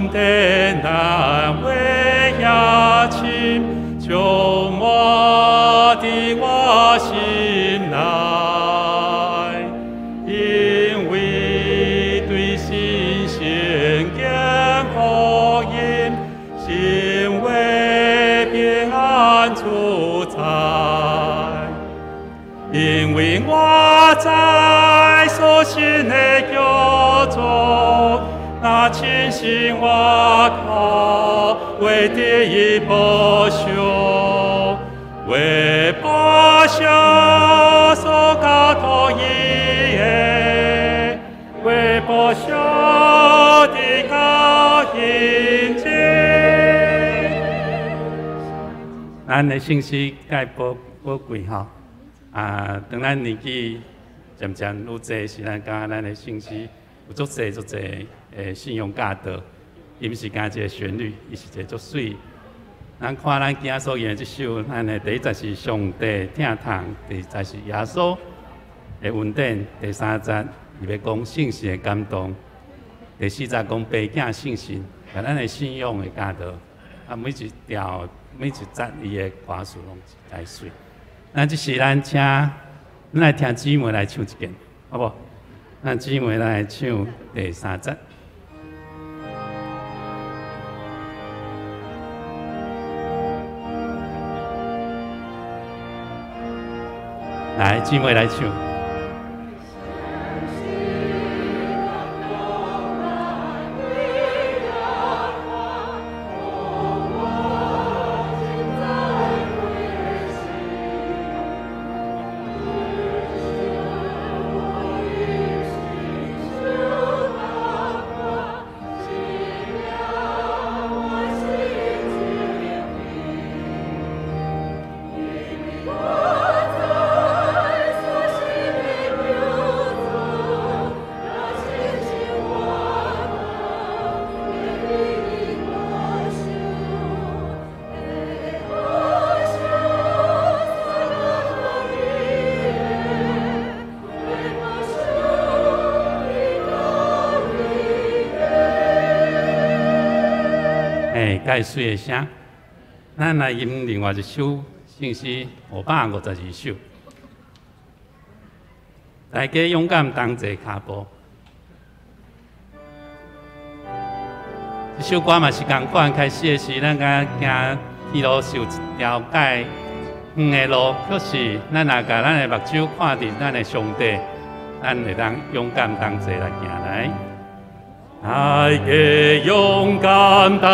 典難為也深，充滿佇我心內，因為對信心見福音，成為平安主宰。因為我在所信的腳中，那清心我靠為第一保守，為保守所交託伊的，為保守的高興情。咱的信息蓋寶寶貴吼，啊，當咱年紀漸漸愈濟時，咱感覺咱的信息有足濟足濟的信仰教導，伊毋是干一個旋律，伊是一個足媠。咱看咱今仔所念的這首，咱的第一節是上帝疼痛，第二節是耶穌的恩典，第三節伊欲講聖神的感動，第四節講爸囝聖神，共咱的信仰的教導。啊，每一條每一節伊的歌詞攏實在媠。咱這時咱請，咱來聽姊妹來唱一遍，好無？咱姊妹來唱第三節。來，姊妹來唱。蓋媠的聲，咱來吟另外一首聖詩552首。大家勇敢同齊跤步。這首歌嘛是仝款，開始的時，咱敢行天路是有一條蓋遠的路，可是咱若共咱的目睭看佇咱的上帝，咱會當勇敢同齊來行來。大家勇敢同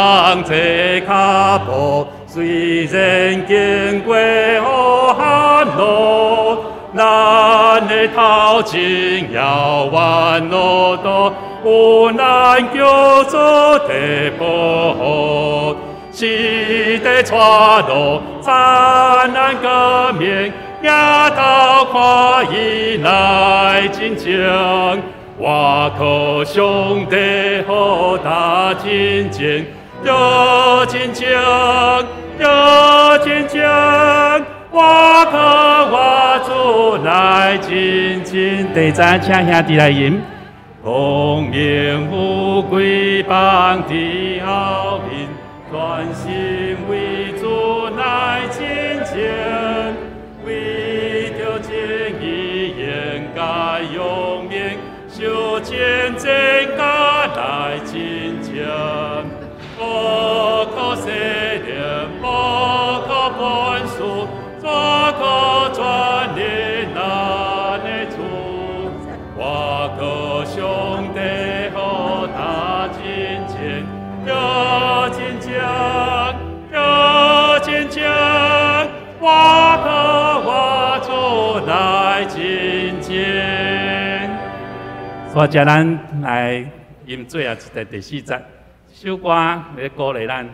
齊跤步，雖然經過黑暗路，咱的頭前猶原路途，有咱救主的保護，是得帶路，燦爛光明，抬頭看伊來真情。我靠上帝好大真情，著真情，著真情。我靠我主來真情。第三，請兄弟來吟。光明富貴放佇後面，專心為主來真情，為著正義應該用命。受戰爭甲來真情，無可勢力，無可本事，怎可轉離咱的主？我靠上帝好大真情，著真情，著真情，我靠我主來真情。所以，咱來吟最後一個第四節，這首歌咧鼓勵咱。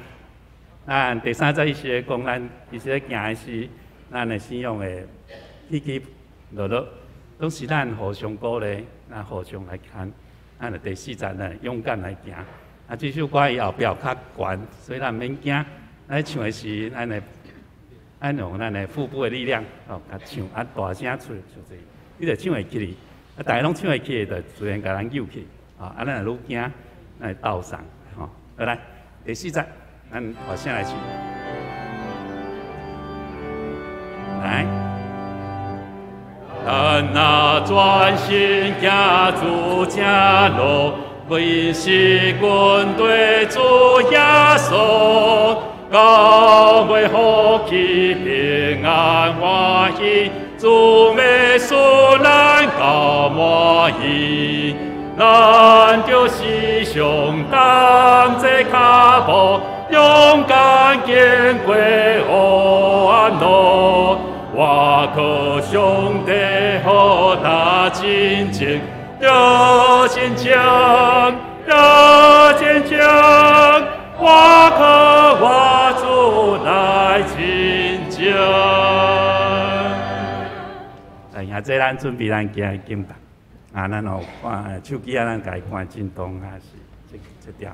咱第三節伊是咧講咱其實咧行的是咱的信仰會起起落落，攏是咱互相鼓勵，咱互相來牽。咱就第四節咱勇敢來行。啊，這首歌伊後壁有較懸，所以咱毋免驚。咱唱的是咱的，咱用咱的腹部的力量，哦，共唱啊，大聲唱唱者，你就唱會起來。啊，大家攏唱會起來，就自然共咱揪起。啊，咱若愈驚，咱會鬥送，吼。好來，第四節，咱大聲來唱。來，咱若專心行主正路，為是跟綴主耶穌，到尾福氣平安歡喜，主欲使咱到滿意。咱著時常擔這跤步，勇敢經過黑暗路。我靠上帝予大親情，著堅強，著堅強。我靠我主來親情。來，現在咱準備咱今日經文。啊，咱予看手機啊，咱共伊關震動啊，是這這點。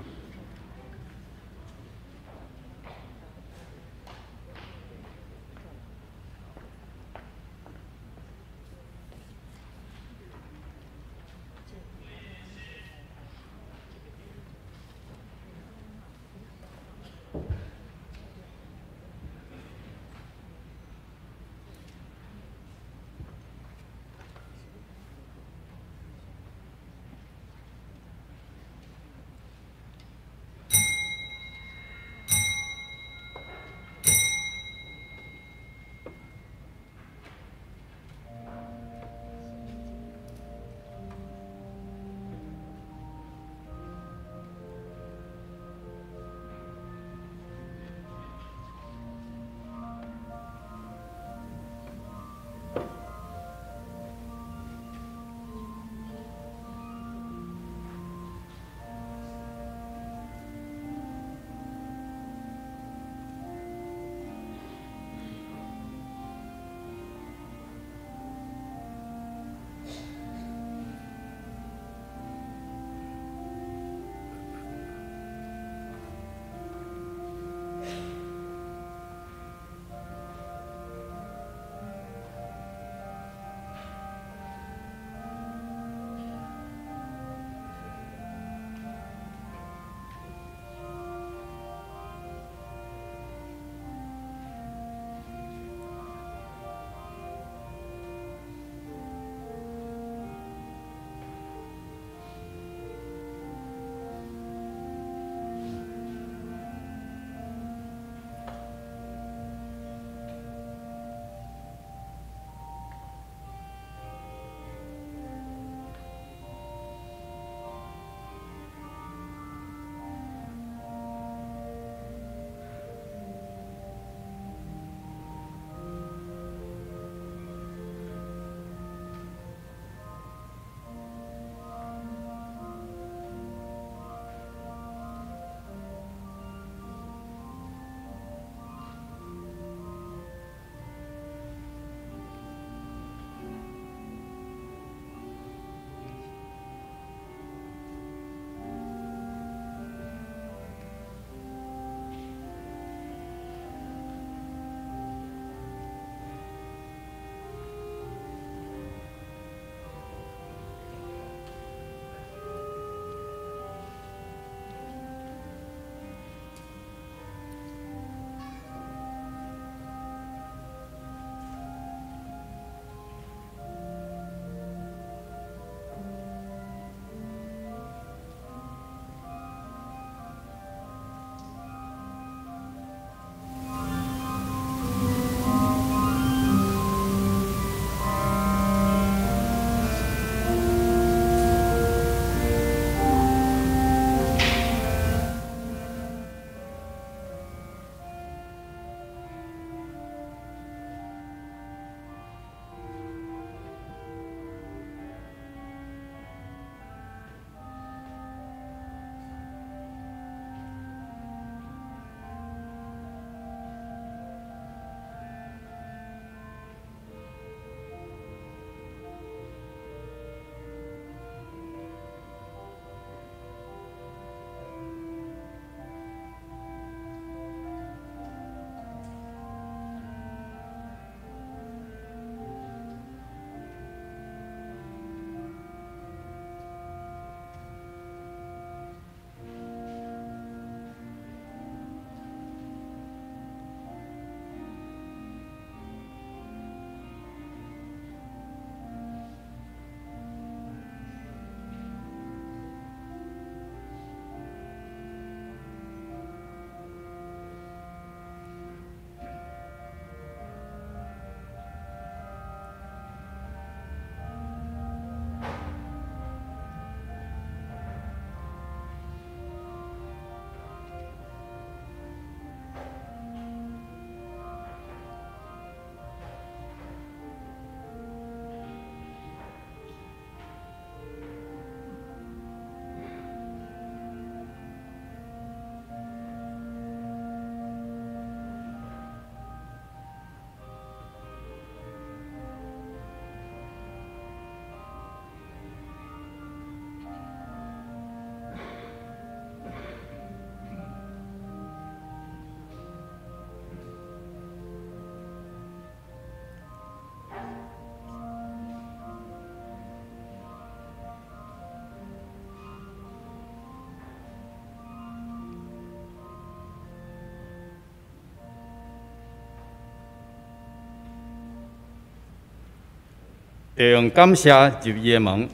著用感謝入伊的門，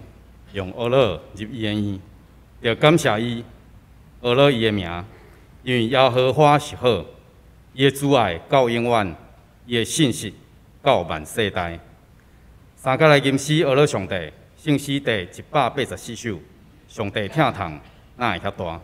用呵咾入伊的院，著感謝伊，呵咾伊的名，因為耶和華是好，伊的慈愛到永遠，伊的信實到萬世代。三佮來吟詩呵咾上帝，聖詩第184首，上帝疼痛哪會遐大？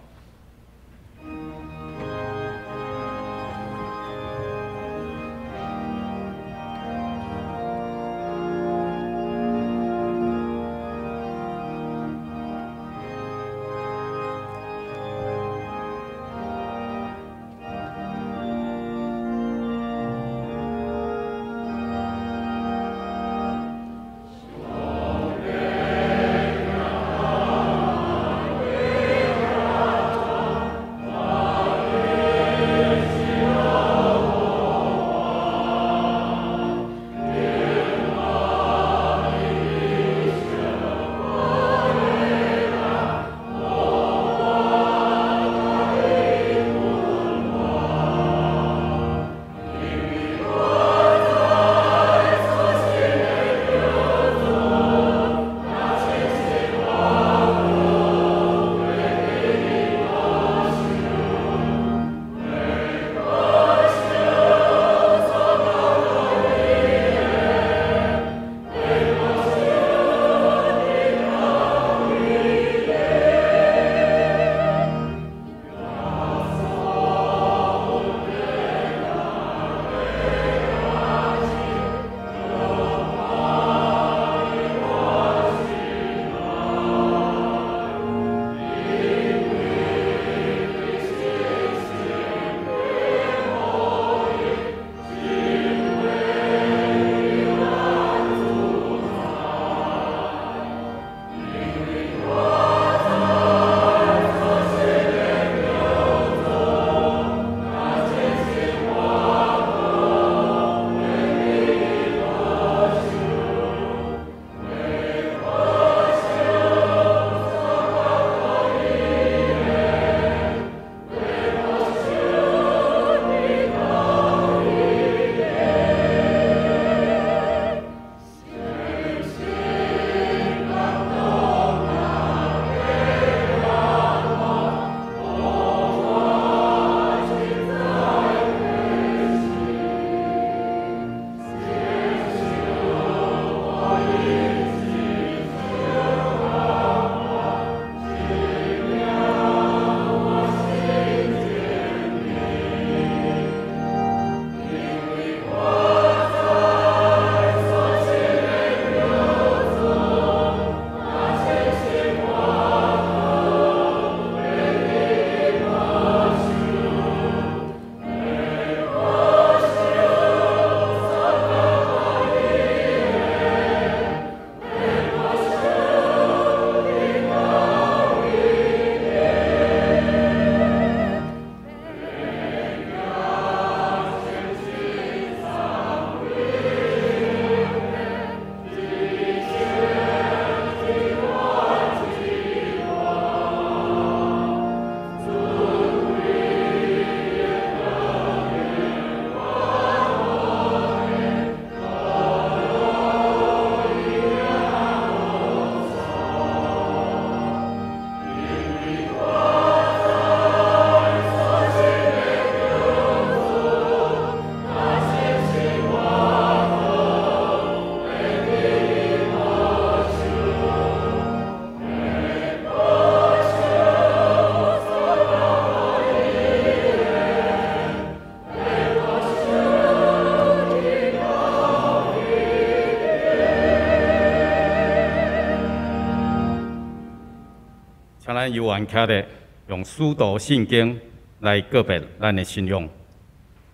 請咱有緣徛咧，用使徒信經來告別咱的信仰。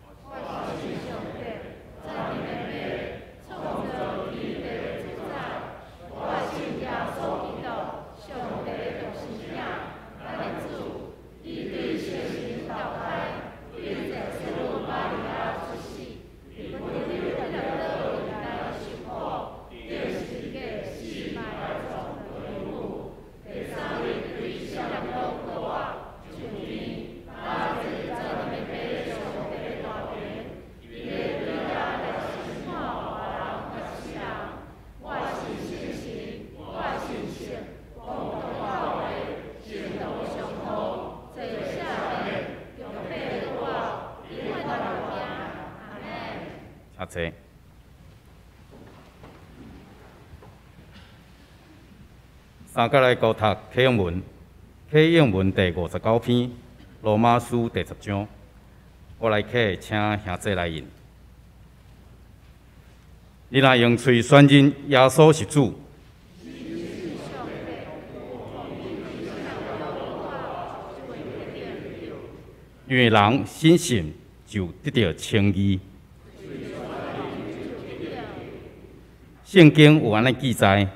我信上帝，真的父，創造天地的主宰。我信耶穌基督，上帝的獨生子，咱的主。伊對聖神投胎，對在聖母瑪利亞出世，伫本丟彼拉多為咱受苦，釘十字架死埋葬落地府。第三日對上路復活，上天，搭坐真的父上请坐。三角来高读启用文，启用文第59篇，罗马书第10章。我来启，请兄弟来印。你若用喙宣认耶稣是主，因为人深信就得著称义。圣经有按呢记载。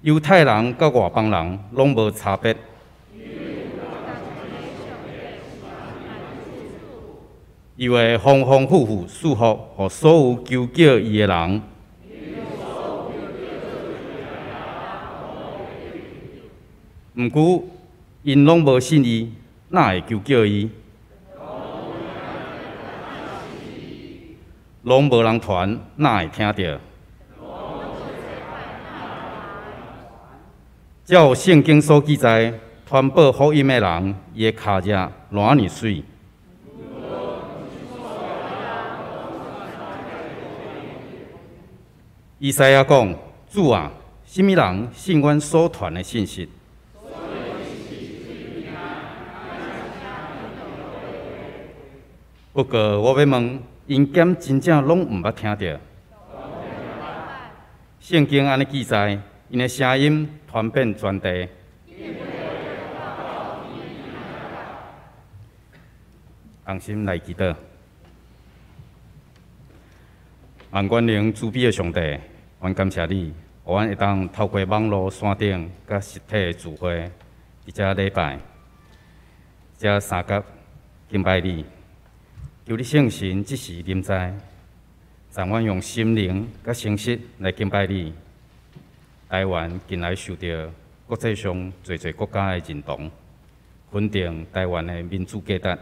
犹太人佮外邦人拢无差别，伊会丰丰富富赐福予所有求叫伊的人。毋过，𪜶拢无信伊，哪会求叫伊？拢无人传，哪会听著？照圣经所记载，传报福音的人，伊的跤跡偌尔媠。以赛亚讲：主啊，啥物人信阮所传的信息？不过我欲问，𪜶敢真正拢毋捌听著？圣经按呢记载，𪜶的声音传遍全地。同心来祈祷，万全能慈悲的上帝，阮感谢你，予阮会当透过网路线顶佮实体的聚会，伫遮礼拜，遮三角敬拜你。求你圣神这时临在，让阮用心灵佮诚实来敬拜你。台湾近来受著国际上济济国家的认同，肯定台湾的民主价值，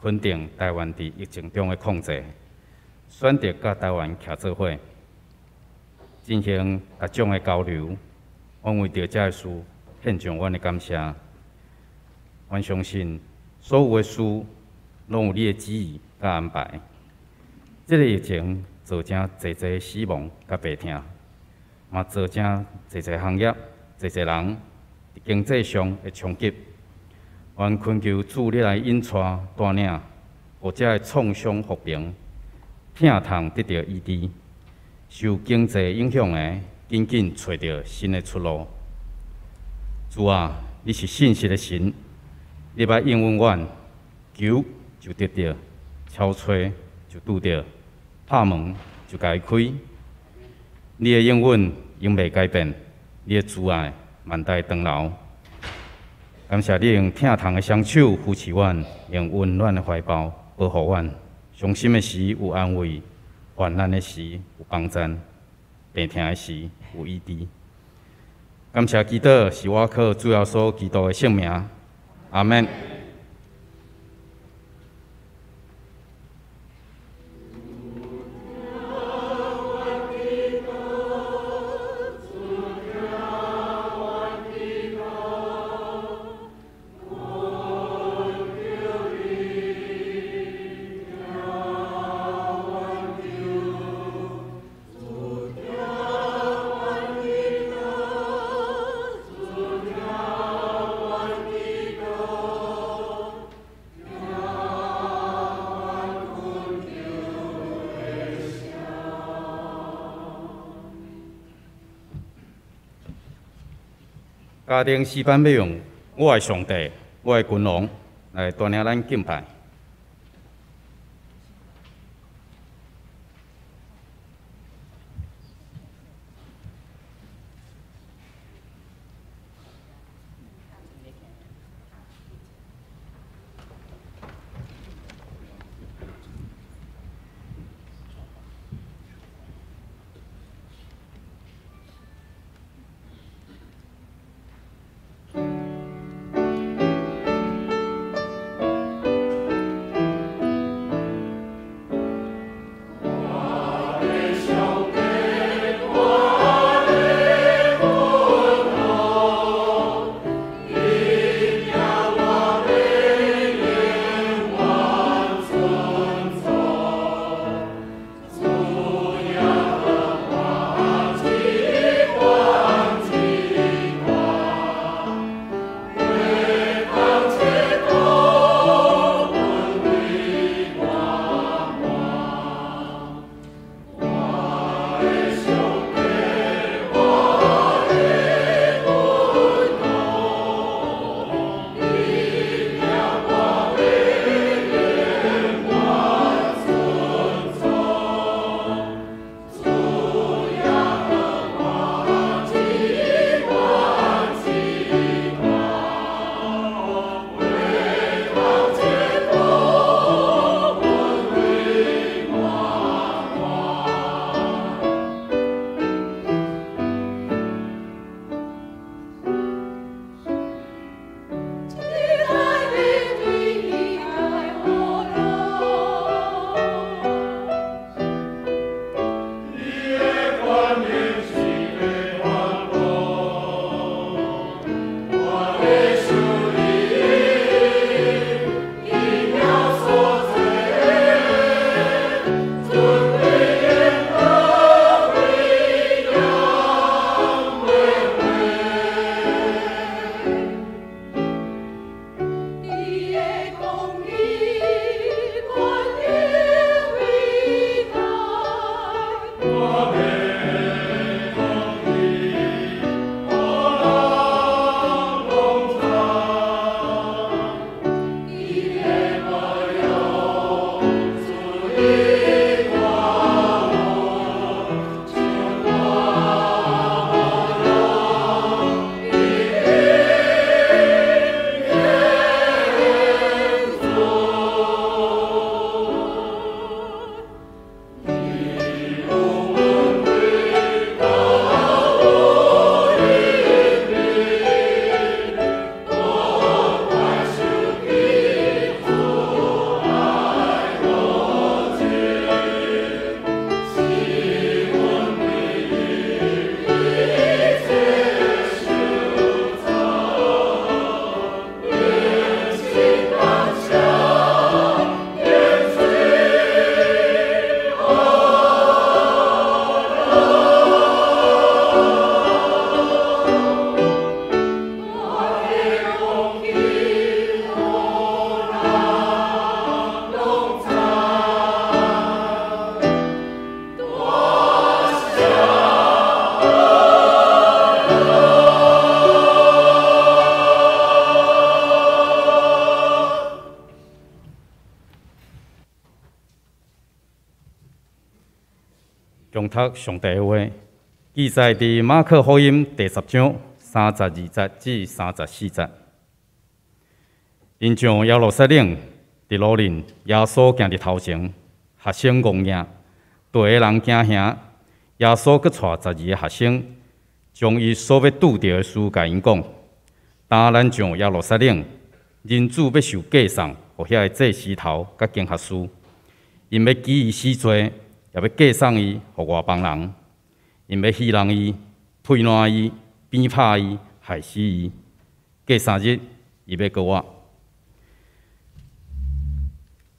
肯定台湾伫疫情中的控制，选择佮台湾徛做伙，进行各种的交流。阮为著这个事献上阮的感谢。阮相信所有的事拢有你的旨意佮安排。这个疫情造成济济死亡佮病痛，嘛造成济济行业、济济人伫经济上的冲击。阮恳求主你来引带带领，予这个创伤复平，疼痛得著医治，受经济影响的，紧紧揣著新的出路。主啊，你是信实的神，你捌应允阮，求就得著，敲揣就拄著，拍门就共伊开。你的应允永袂改变，你的慈爱万代长留。感谢你用疼痛的双手扶持阮，用温暖的怀抱保护阮。伤心的时有安慰，患难的时有帮赞，病痛的时有医治。感谢祈祷是我靠主耶稣基督的圣名，阿们。家庭诗班欲用我的上帝，我的君王来带领咱敬拜。我誦讀上帝的話，記載佇馬可福音第十章三十二節至三十四節。𪜶上耶路撒冷，佇路頂，耶穌行佇頭前，學生戇掖，蹛的人驚嚇。耶穌閣帶十二个學生，將伊所欲拄著的事共𪜶講。當咱上耶路撒冷，人子欲受寄送，予遐个祭司頭佮經學士，𪜶欲舉伊死罪，也欲寄送伊予外邦人，𪜶欲戲弄伊、推爛伊、鞭拍伊、害死伊。過三日，伊欲閣活。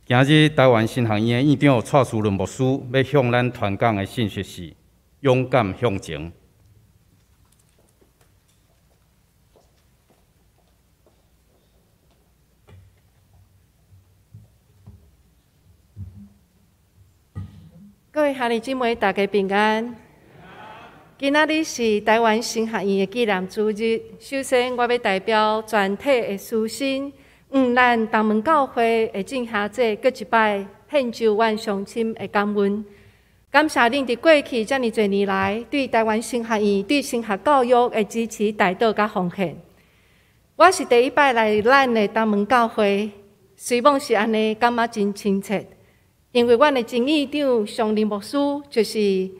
今日台灣神學院的院長蔡思倫牧師欲向咱傳講的信息是：勇敢向前。各位兄弟姊妹，大家平安。今仔日是台灣神學院的紀念主日，首先我欲代表全體的師生，咱東門教會的眾兄姐，閣一擺獻上阮上深的感恩。感謝恁佇過去遮爾濟年來，對台灣神學院、對神學教育的支持、代禱佮奉獻。我是第一擺來咱的東門教會，雖罔是按呢，感覺真親切。因為阮的前院長常林牧師就是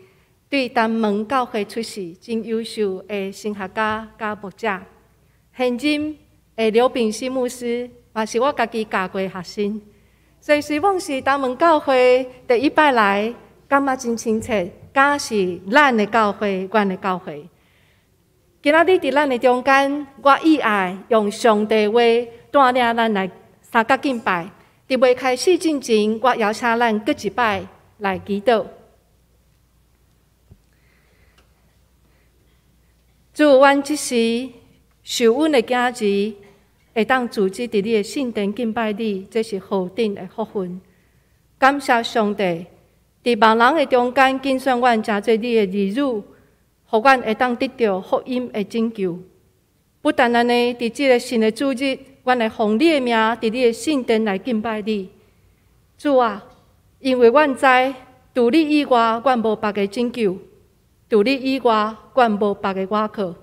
對東門教會出世真優秀的神學家佮牧者。現任的劉秉熙牧師嘛是我家己教過的學生，所以雖罔是東門教會第一擺來，感覺真親切，敢是咱的教會，阮的教會。今仔日佇咱的中間，我意愛用上帝話帶領咱來三角敬拜。佇未開始進前，我邀請咱閣一擺來祈禱。主，阮這時受阮的囝兒會當組織佇你的聖殿敬拜你，這是何等的福分！感謝上帝，佇萬人的中間揀選阮成做你的兒女，予阮會當得著福音的拯救。不但按呢，佇這个新的主日，阮會奉你的名，佇你的聖殿來敬拜你。主啊，因為阮知，除你以外，阮無別个拯救；除你以外，阮無別个倚靠。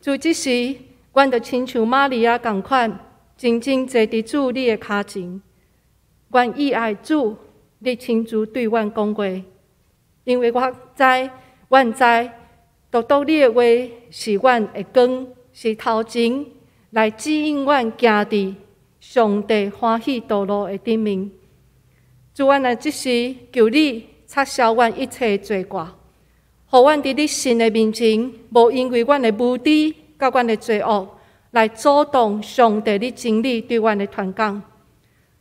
主，這時，阮就親像瑪利亞仝款，靜靜坐佇主你的跤前。阮意愛主，你親自對阮講話，因為我知，阮知，獨獨你的話是阮的光，是頭前來指引阮行佇上帝歡喜道路的頂面。主，阮來這時求你擦消阮一切罪過，予阮佇你神的面前，無因為阮的無知佮阮的罪惡來阻擋上帝你真理對阮的傳講。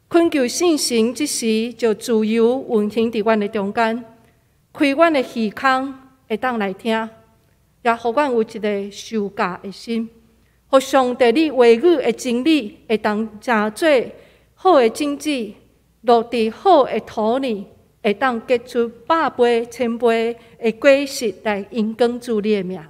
懇求聖神這時就自由運行佇阮的中間，開阮的耳孔會當來聽，也予阮有一个受教的心，予上帝你話語的真理會當成做好的種子，落佇好的土裡，會當結出百倍、千倍的果實來榮光主你的名。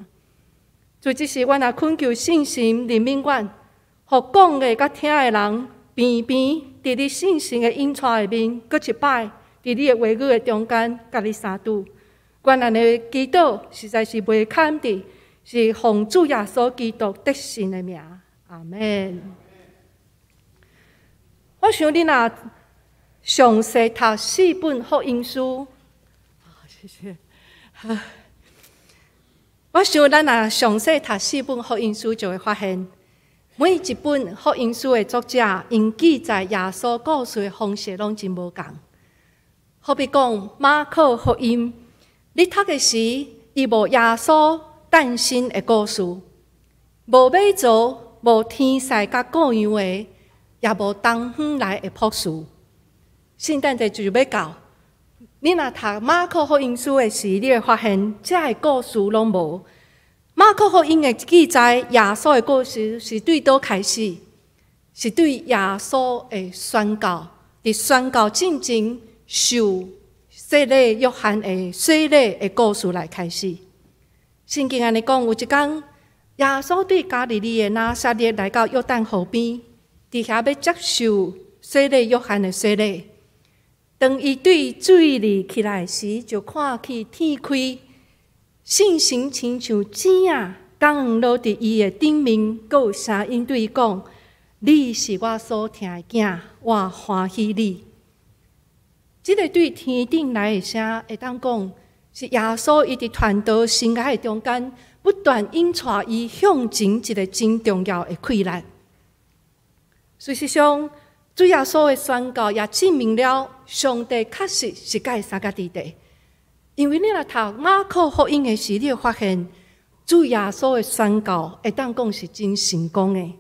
主，這時阮也懇求聖神憐憫阮，予講的佮聽的人，平平佇你聖神的引帶下面，閣一擺佇你的話語的中間，佮你相拄。阮按呢祈禱，實在是袂堪的，是奉主耶穌基督得勝的名。阿們。我想你若詳細讀四本福音書，謝謝。我想咱若詳細讀四本福音書，就會發現，每一本福音書的作者，𪜶記載耶穌故事的方式攏真無仝。好比講馬可福音，你讀的時，伊無耶穌誕生的故事，無馬槽，無天使佮顧羊的，也無東方來的博士。聖誕節就欲到，你若讀馬可福音書的時，你會發現這个故事攏無。馬可福音的記載耶穌的故事是對佗開始？是對耶穌的宣告，佇宣告進前受洗禮約翰的洗禮的故事來開始。聖經按呢講，有一工耶穌對加利利的拿撒勒來到約旦河邊，佇遐欲接受洗禮約翰的洗禮。當伊對水裡起來時，就看見天開，聖神親像箭仔降落佇伊的頂面，閣有聲音對伊講：你是我所疼的囝，我歡喜你。這个對天頂來的聲，會當講是耶穌伊佇傳道生涯的中間，不斷引帶伊向前一个真重要的氣力。事實上，主耶穌的宣告也證明了上帝確實是佮伊相佮佇的。因為你若讀馬可福音的時，你會發現主耶穌的宣告會當講是真成功的。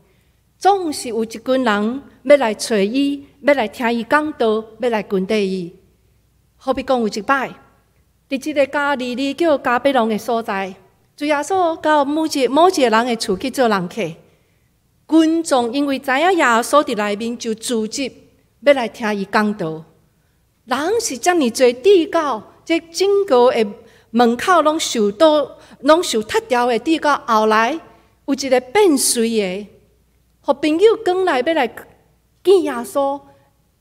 總是有一群人欲來揣伊，欲來聽伊講道，欲來跟綴伊。好比講有一擺，佇這个加利利叫迦百農的所在，主耶穌到某一個人的厝去做人客。群眾因為知影耶穌佇內面，就聚集欲來聽伊講道。人是遮爾濟，直到這整個的門口攏受到，攏受踢掉的，直到後來有一个變隨的，予朋友轉來欲來見耶穌，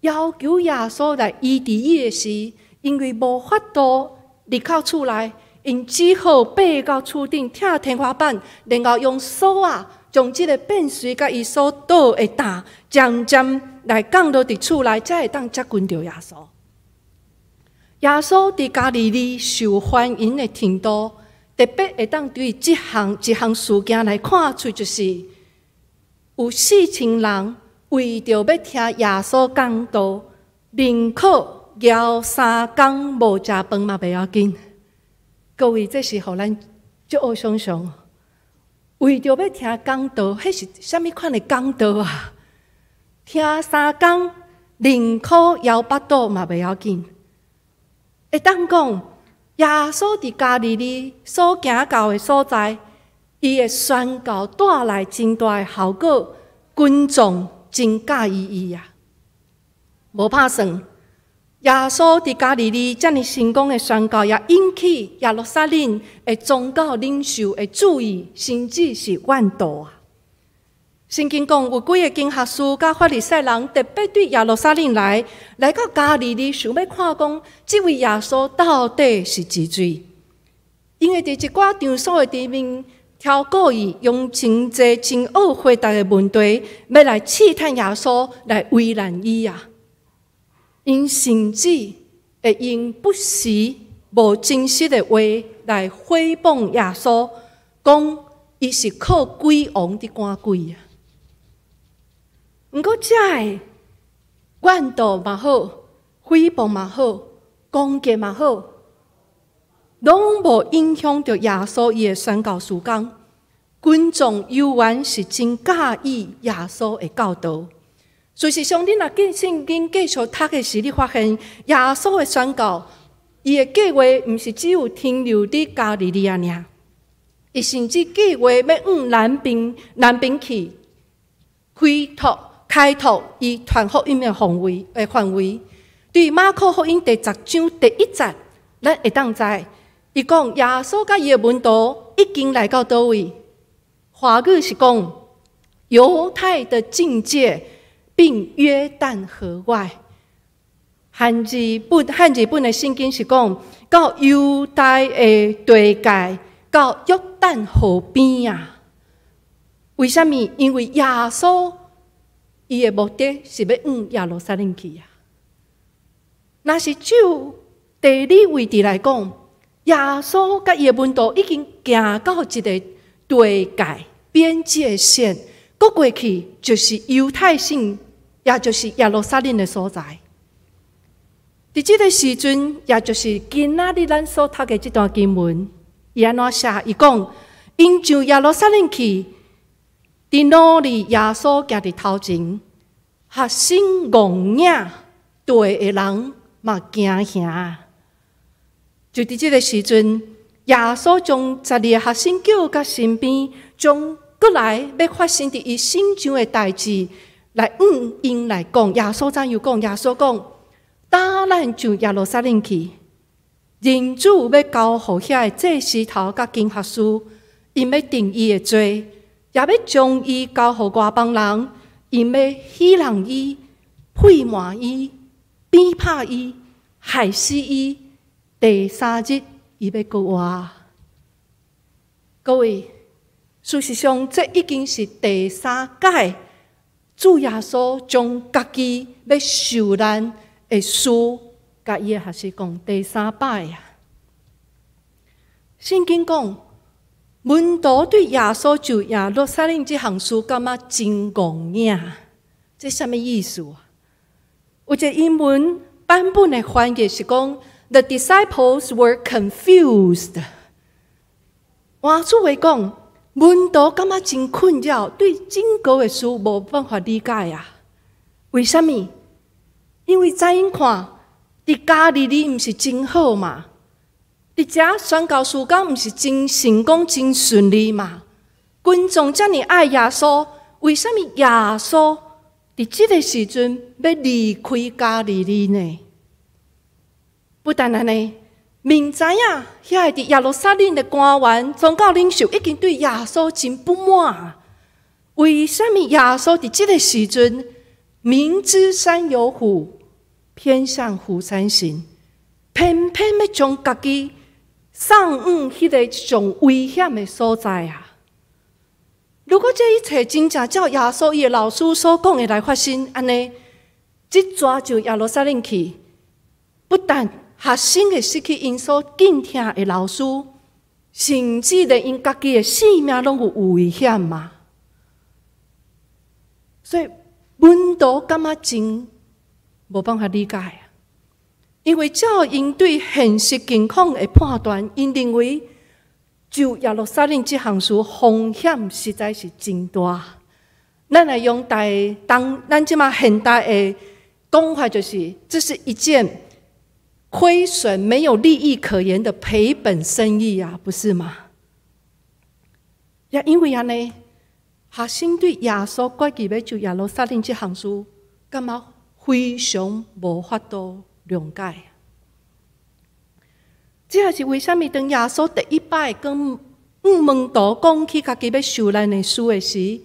要求耶穌來醫治伊的時，因為無法度入到厝內，𪜶只好爬到厝頂，拆天花板，然後用索仔將這个變隨佮伊所倒的擔，漸漸來降落佇厝內，才會當接近著耶穌。耶穌佇加利利受歡迎的程度，特別會當對這項一項事件來看出，就是有4000人為著欲聽耶穌講道，寧可枵3工無食飯嘛袂要緊。各位，這是予咱足學想像。為著欲聽講道，彼是啥物款的講道啊？聽三工，寧可枵腹肚嘛袂要緊。會當講，耶穌佇加利利所行到的所在，伊的宣告帶來真大的效果，群眾真佮意伊啊！無拍算，耶穌佇加利利遮爾成功的宣告，也引起耶路撒冷的宗教領袖的注意，甚至是怨妒啊！聖經講，有幾个經學師佮法利賽人特別對耶路撒冷來，來到加利利，想欲看講，這位耶穌到底是幾歲？𪜶會佇一寡場所的前面挑故意用真濟真惡回答的問題，欲來試探耶穌，來為難伊啊！𪜶甚至會用不實、無真實的話來誹謗耶穌，講伊是靠鬼王佇趕鬼啊！毋過，遮的怨妒嘛好，誹謗嘛好，攻擊嘛好，攏無影響著耶穌伊的宣教事工。群眾猶原是真佮意耶穌的教導。事實上，你若見聖經繼續讀的時，你發現耶穌的宣告，伊的計劃毋是只有停留佇加利利亞爾，伊甚至計劃欲往南邊去開拓伊傳福音的範圍。對馬可福音第10章第1節，咱會當知，伊講耶穌佮伊的門徒已經來到佗位？華語是講猶太的境界，並約旦河外。漢字本的聖經是講到猶大的地界，到約旦河邊啊。為啥物？因為耶穌伊的目的是欲往耶路撒冷去啊。若是就地理位置來講，耶穌佮伊的門徒已經行到一个地界邊界線，閣過去就是猶太省，也就是耶路撒冷的所在。佇這个時陣，也就是今仔日咱所讀的這段經文，伊按怎寫？伊講，𪜶上耶路撒冷去，佇路裡耶穌行佇頭前，學生戇影綴的人嘛驚嚇。就佇這个時陣，耶穌將12个學生叫到身邊，將閣來欲發生佇伊身上的代誌來向𪜶來講。耶穌怎樣講？耶穌講：帶咱上耶路撒冷去，人子欲交予遐的祭司頭佮經學師，𪜶欲定伊的罪，也欲將伊交予外邦人，𪜶欲戲弄伊、唾沫伊、鞭拍伊。害死伊。第三日，伊欲閣活。各位，事實上，這已經是第三擺主耶穌將家己欲受難的事，共伊的學生講第三擺啊。聖經講，門徒對耶穌上耶路撒冷這項事感覺真戇影，這啥物意思啊？有一個英文版本的翻譯是講，The disciples were confused。換句話講，門徒感覺真困擾，對整個的事無辦法理解啊。為啥物？因為怎樣看，佇加利利毋是真好嘛？佇遮宣教事工毋是真成功、真順利嘛？群眾遮爾愛耶穌，為啥物耶穌佇這个時陣欲離開加利利呢？不但按呢，明知影遐个佇耶路撒冷的官員、宗教領袖已經對耶穌真不滿。為啥物耶穌佇這个時陣明知山有虎，偏向虎山行，偏偏欲將家己送往彼个上危險的所在啊？如果這一切真正照耶穌伊的老師所講的來發生，按呢，這逝上耶路撒冷去，不但學生會失去𪜶所敬聽的老師，甚至連𪜶家己的性命攏有危險嘛。所以門徒感覺真無辦法理解啊，因為照𪜶對現實境況的判斷，𪜶認為上耶路撒冷這項事風險實在是真大。咱來用大當咱這馬現代的講法，就是這是一件虧損、沒有利益可言的賠本生意啊，不是嗎？也因為按呢，學生對耶穌決意欲上耶路撒冷這項事，感覺非常無法度諒解。這也是為啥物當耶穌第一擺跟門徒講起家己欲受難的事的時，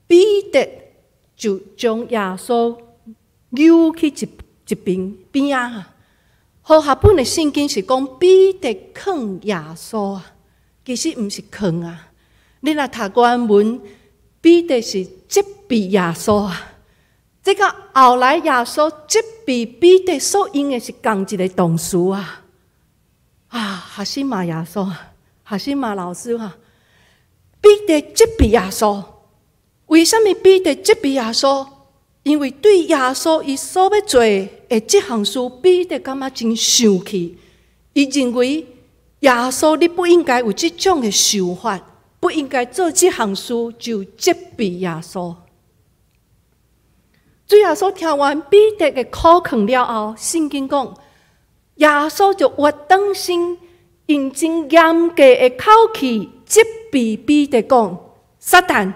彼得就將耶穌搝去一邊邊仔。和合本的聖經是講彼得囥耶穌啊，其實毋是囥啊。你若讀原文，彼得是責備耶穌啊。這個後來耶穌責備彼得所用的是仝一個動詞啊。啊，學生罵耶穌，學生罵老師啊。彼得責備耶穌，為啥物彼得責備耶穌？因為對耶穌伊所欲做的這項事，彼得感覺真生氣。伊認為耶穌你不應該有這種的想法，不應該做這項事，就責備耶穌。主耶穌聽完彼得的苦勸了後，聖經講，耶穌就越轉身，用真嚴格的口氣責備彼得講：撒旦，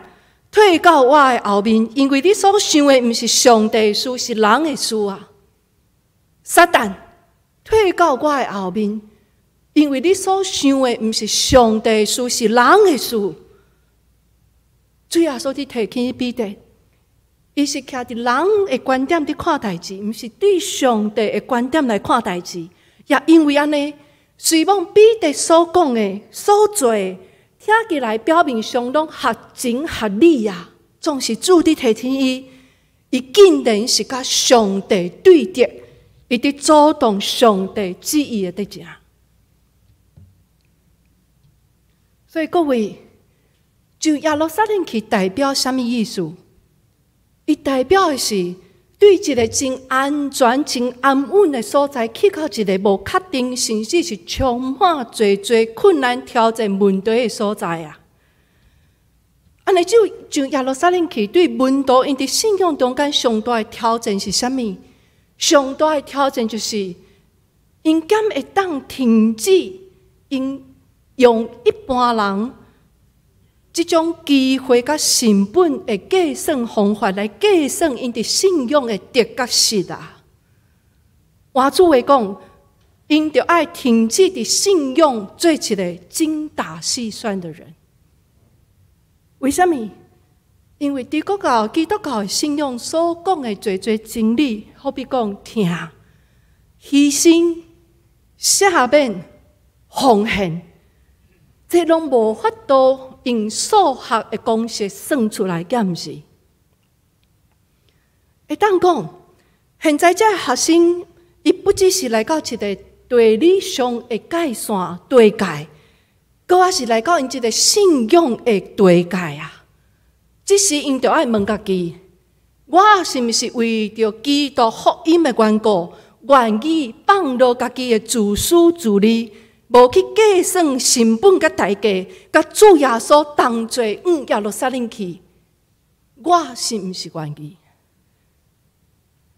退到我的後面，因為你所想的毋是上帝的事，是人的事啊！撒旦，退到我的後面，因為你所想的毋是上帝的事，是人的事。主耶穌佇提醒彼得，伊是徛佇人的觀點佇看代誌，毋是對上帝的觀點來看代誌。也因為按呢，雖罔彼得所講的、所做的，聽起來表面上攏合情合理啊，總是主佇提醒伊，伊竟然是佮上帝對敵，伊佇阻擋上帝旨意的得正。所以各位，上耶路撒冷去代表啥物意思？伊代表的是對一個真安全、真安穩的所在，去到一個無確定，甚至是充滿濟濟困難、挑戰、問題的所在啊！按呢就上耶路撒冷去，對門徒𪜶佇信仰中間上大的挑戰是啥物？上大的挑戰就是，𪜶敢會當停止，𪜶用一般人這種機會佮成本的計算方法來計算𪜶佇信仰的得佮失啊。換句話講，𪜶著愛停止佇信仰做一個精打細算的人。為啥物？因為基督教的信仰所講的濟濟真理，好比講疼、犧牲、赦免、奉獻，這攏無法度用數學的公式算出來，敢毋是？會當講，現在這學生，伊不只是來到一個地理上的界線地界，閣猶是來到𪜶一個信仰的地界啊！這時𪜶著愛問家己：我是毋是為著基督福音的緣故，願意放落家己的自私自利，無去計算成本佮代價，佮主耶穌同齊往耶路撒冷去？我是毋是願意？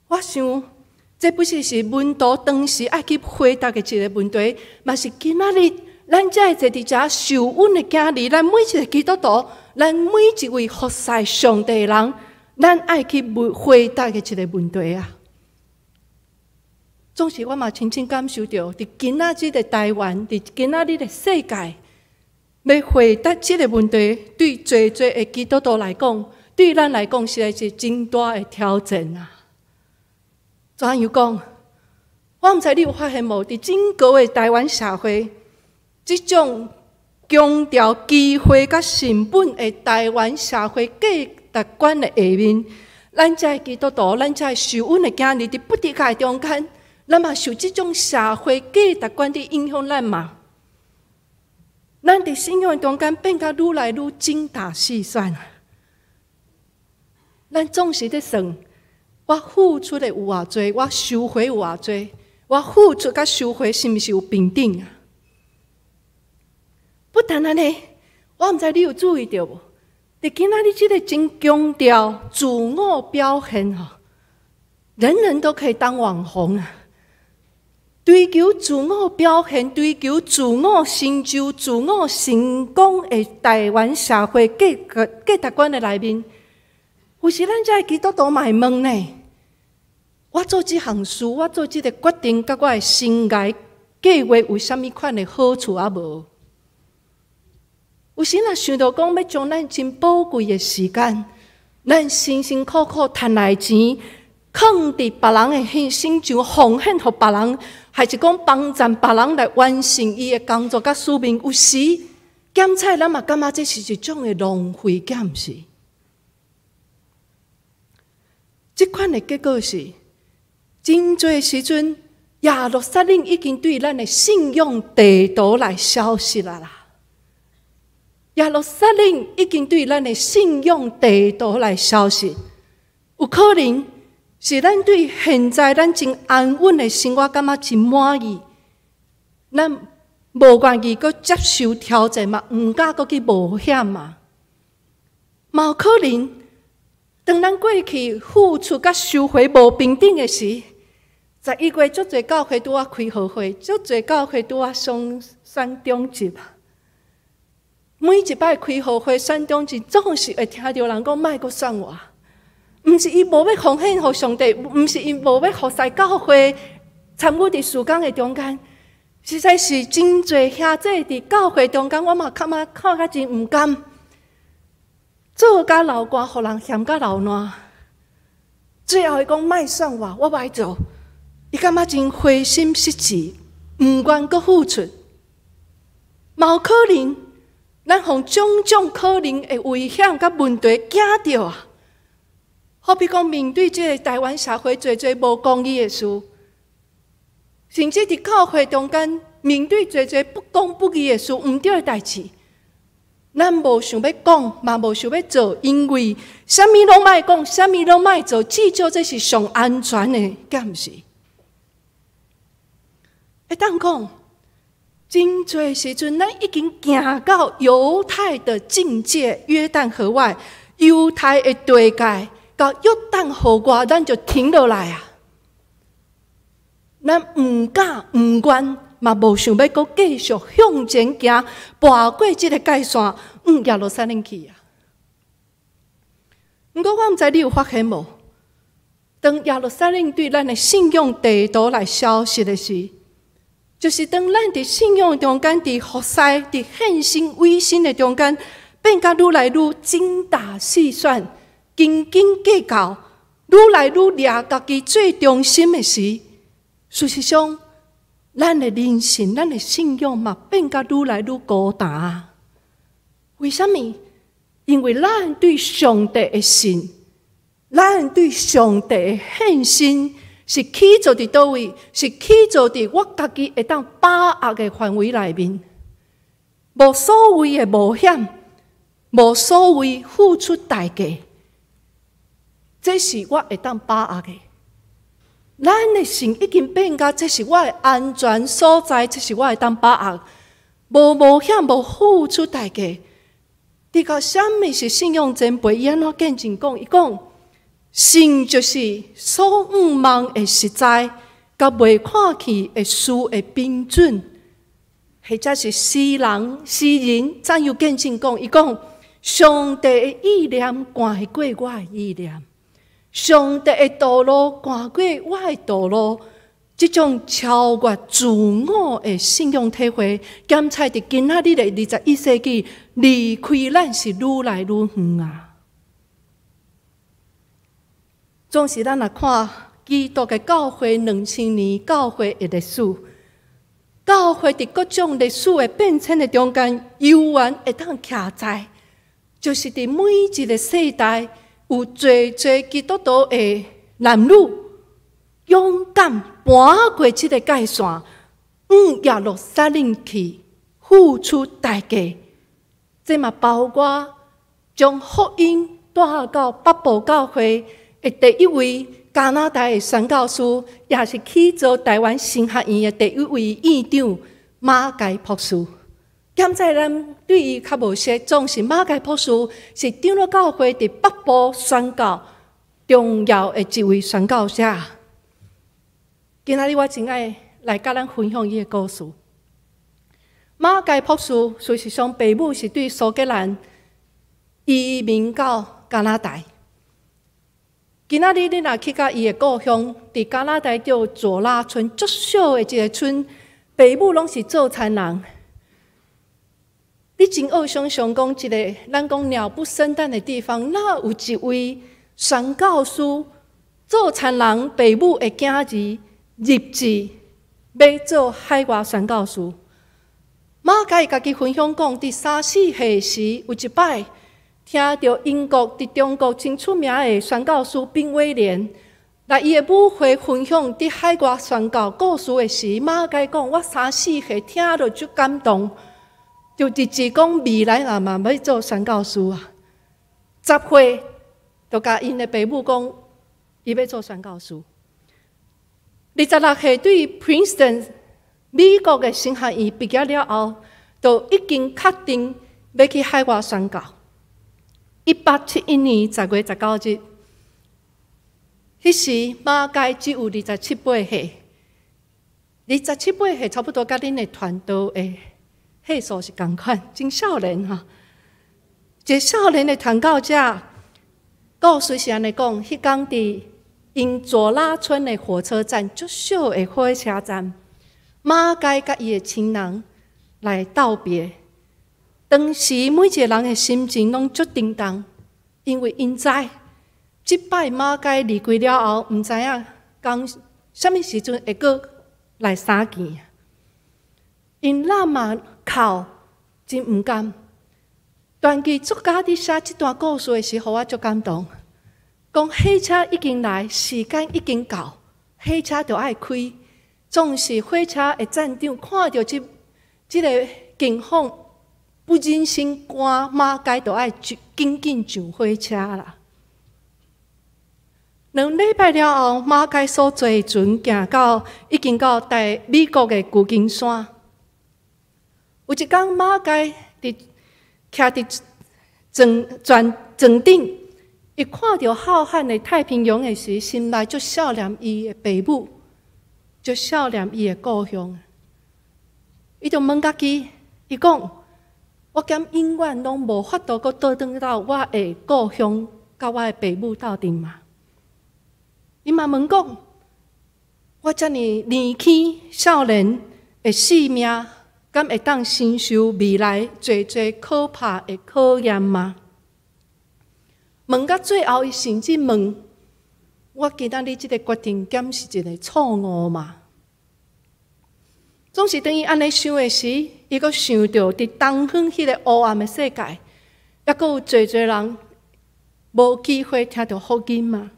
我想，這不只是門徒當時愛去回答的一個問題，嘛是今仔日咱遮坐佇遮受阮的囝兒，咱每一個基督徒，咱每一位服侍上帝的人，咱愛去問回答的一個問題啊！總是我嘛親身感受著，佇今仔日的台灣，佇今仔日的世界，欲回答這個問題，對濟濟的基督徒來講，對咱來講，實在是真大的挑戰啊！怎樣講？我毋知你有發現無？佇整個的台灣社會，這種強調機會佮成本的台灣社會價值觀的下面，咱遮的基督徒，咱遮的受阮的囝兒，佇不知覺中間，咱嘛受這種社會價值觀的影響，咱嘛，咱佇信仰中間變甲愈來愈精打細算。咱總是咧算，我付出的有偌濟，我收回有偌濟，我付出佮收回是毋是有平等啊？不但按呢，我毋知你有注意著無？佇今仔日這個真強調自我表現吼，人人都可以當網紅啊！追求自我表現、追求自我成就、自我成功的台灣社會價值觀的內面，有時咱遮的基督徒嘛會問呢：我做這項事，我做這個決定，佮我的生涯計劃有啥物款的好處抑無？有時若想著講欲將咱真寶貴的時間，咱辛辛苦苦趁來錢，囥佇別人的身上，奉獻予別人，還是講幫贊別人來完成伊的工作佮使命，有時檢採咱嘛感覺這是一種的浪費，敢毋是？這款的結果是，真濟時陣，耶路撒冷已經對咱的信仰地圖來消失了啦。耶路撒冷已經對咱的信仰地圖來消失，有可能是咱對現在咱真安穩的生活感覺真滿意，咱無願意閣接受挑戰嘛，毋敢閣去冒險嘛。嘛有可能，當咱過去付出佮收回無平等的時，11月足濟教會拄仔開好會，足濟教會拄仔上選長執。每一擺開好會選長執，總是會聽著人講莫閣選我。毋是伊無欲奉獻予上帝，毋是伊無欲服侍教會，參與佇事工的中間，實在是真濟兄弟佇教會中間，我嘛感覺看甲真毋甘，做甲流汗，予人嫌甲流爛，最後伊講莫選我，我無愛做。伊感覺真灰心失志，毋願閣付出。嘛有可能，咱予種種可能的危險佮問題驚著啊！好比講，面對這個台灣社會濟濟無公義的事，甚至佇教會中間面對濟濟不公不義的事、毋對的代誌，咱無想欲講，嘛無想欲做，因為啥物攏莫講，啥物攏莫做，至少這是上安全的，敢毋是？會當講，真濟時陣，咱已經行到猶太的境界，約旦河外，猶太的地界，到約旦河外，咱就停落來啊！咱毋敢、毋願，嘛無想欲閣繼續向前行，跋過這個界線，往耶路撒冷去啊！毋過我毋知你有發現無？當耶路撒冷對咱的信仰地圖來消失的時，就是當咱佇信仰中間、佇服侍、佇獻身委身的中間，變甲愈來愈精打細算、斤斤計較，愈來愈掠家己做中心的時，事實上，咱的人生、咱的信仰嘛，變甲愈來愈孤單。為啥物？因為咱對上帝的信，咱對上帝的獻身，是起造佇佗位？是起造佇我家己會當把握的範圍內面，無所謂的冒險，無所謂付出代價，這是我會當把握的。咱的信已經變甲，這是我的安全所在，這是我會當把握，無冒險，無付出代價。這個啥物是信仰前輩？伊按怎見證講？伊講，信就是所向望的實在，佮未看見的事的憑準，或者是詩人詩人怎樣見證講？伊講，上帝的意念懸過我的意念，上帝的道路懸過我的道路。這種超越自我的信仰體會，檢採佇今仔日的21世紀，離開咱是愈來愈遠啊！總是咱若看基督的教會2000年教會的歷史，教會佇各種歷史的變遷的中間，猶原會當徛在，就是佇每一個世代有濟濟基督徒的男女，勇敢搬過這個界線，往耶路撒冷去，付出代價。這嘛包括將福音帶到北部教會的第一位加拿大的宣教師，也是起造台灣神學院的第一位院長馬偕博士。現在咱對伊較無熟，總是馬偕博士是長老教會佇北部宣教重要的一位宣教者。今仔日我真愛來佮咱分享伊的故事。馬偕博士事實上，爸母是對蘇格蘭移民到加拿大。今仔日你若去到伊的故鄉，佇加拿大叫左拉村，足小的一個村，爸母攏是做田人。你真惡想像講一個咱講鳥不生蛋的地方，哪有一位宣教師做田人爸母的囝兒立志欲做海外宣教師？馬偕家己分享講，佇三四歲時，有一擺聽著英國佇中國真出名的宣教師賓威廉來伊的母會分享佇海外宣教故事的時，馬偕講：我三四歲聽著足感動，就立志講未來也嘛欲做宣教師啊。10歲就共𪜶的爸母講，伊欲做宣教師。26歲對 Princeton 美國的神學院畢業了後，就已經確定欲去海外宣教。1871年10月19日，彼時馬偕只有二十七八歲，二十七八歲差不多佮恁的傳道的歲數是仝款，真少年哈。一个少年的傳教者，故事是按呢講，彼工佇𪜶左拉村的火車站，足小的火車站，馬偕佮伊的親人來道別。當時每一個人的心情攏足沉重，因為𪜶知，這擺馬偕離開了後，毋知影講啥物時陣會閣來相見。𪜶攬嘛哭，真毋甘。傳記作家佇寫這段故事的時候，我足感動。講火車已經來，時間已經到，火車就愛開。總是火車的站長看著這個景況，不忍心趕馬偕，就愛緊緊上火車啦。2禮拜了後，馬偕所坐的船行到已經到台美國的舊金山。有一工，馬偕佇徛佇船船船頂，伊看著浩瀚的太平洋的時，心內足想念伊的爸母，足想念伊的故鄉。伊就問家己，伊講：我敢永遠攏無法度閣倒轉到我的故鄉，佮我的爸母鬥陣嗎？伊嘛問講：我遮爾年輕少年的性命，敢會當承受未來濟濟可怕的考驗嗎？問到最後，伊甚至問：我今仔日這个決定，敢是一个錯誤嗎？總是當伊按呢想的時，伊閣想著佇東方彼个黑暗的世界，猶閣有濟濟人無機會聽著福音嘛。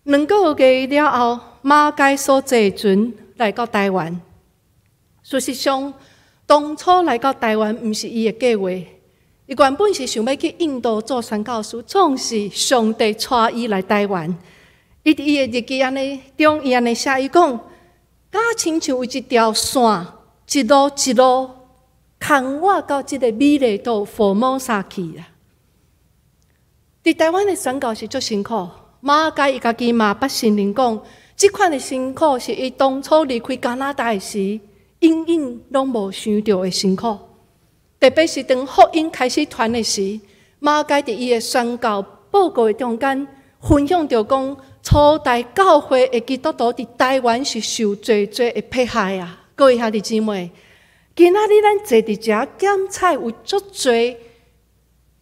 2個月了後，馬偕所坐船來到台灣。事實上，當初來到台灣毋是伊的計劃，伊原本是想欲去印度做宣教師，總是上帝帶伊來台灣。伊佇伊的日記按呢中，伊按呢寫，伊講，敢親像有一條線，一路一路牽我到這個美麗島福摩沙去啊！佇台灣的宣教是足辛苦，馬偕伊家己嘛捌承認講，這款的辛苦是伊當初離開加拿大時，永遠攏無想著的辛苦。特別是當福音開始傳的時，馬偕佇伊的宣教報告的中間分享著講，初代教會的基督徒佇台灣是受濟濟的迫害啊！各位兄弟姊妹，今仔日咱坐佇遮檢採有足濟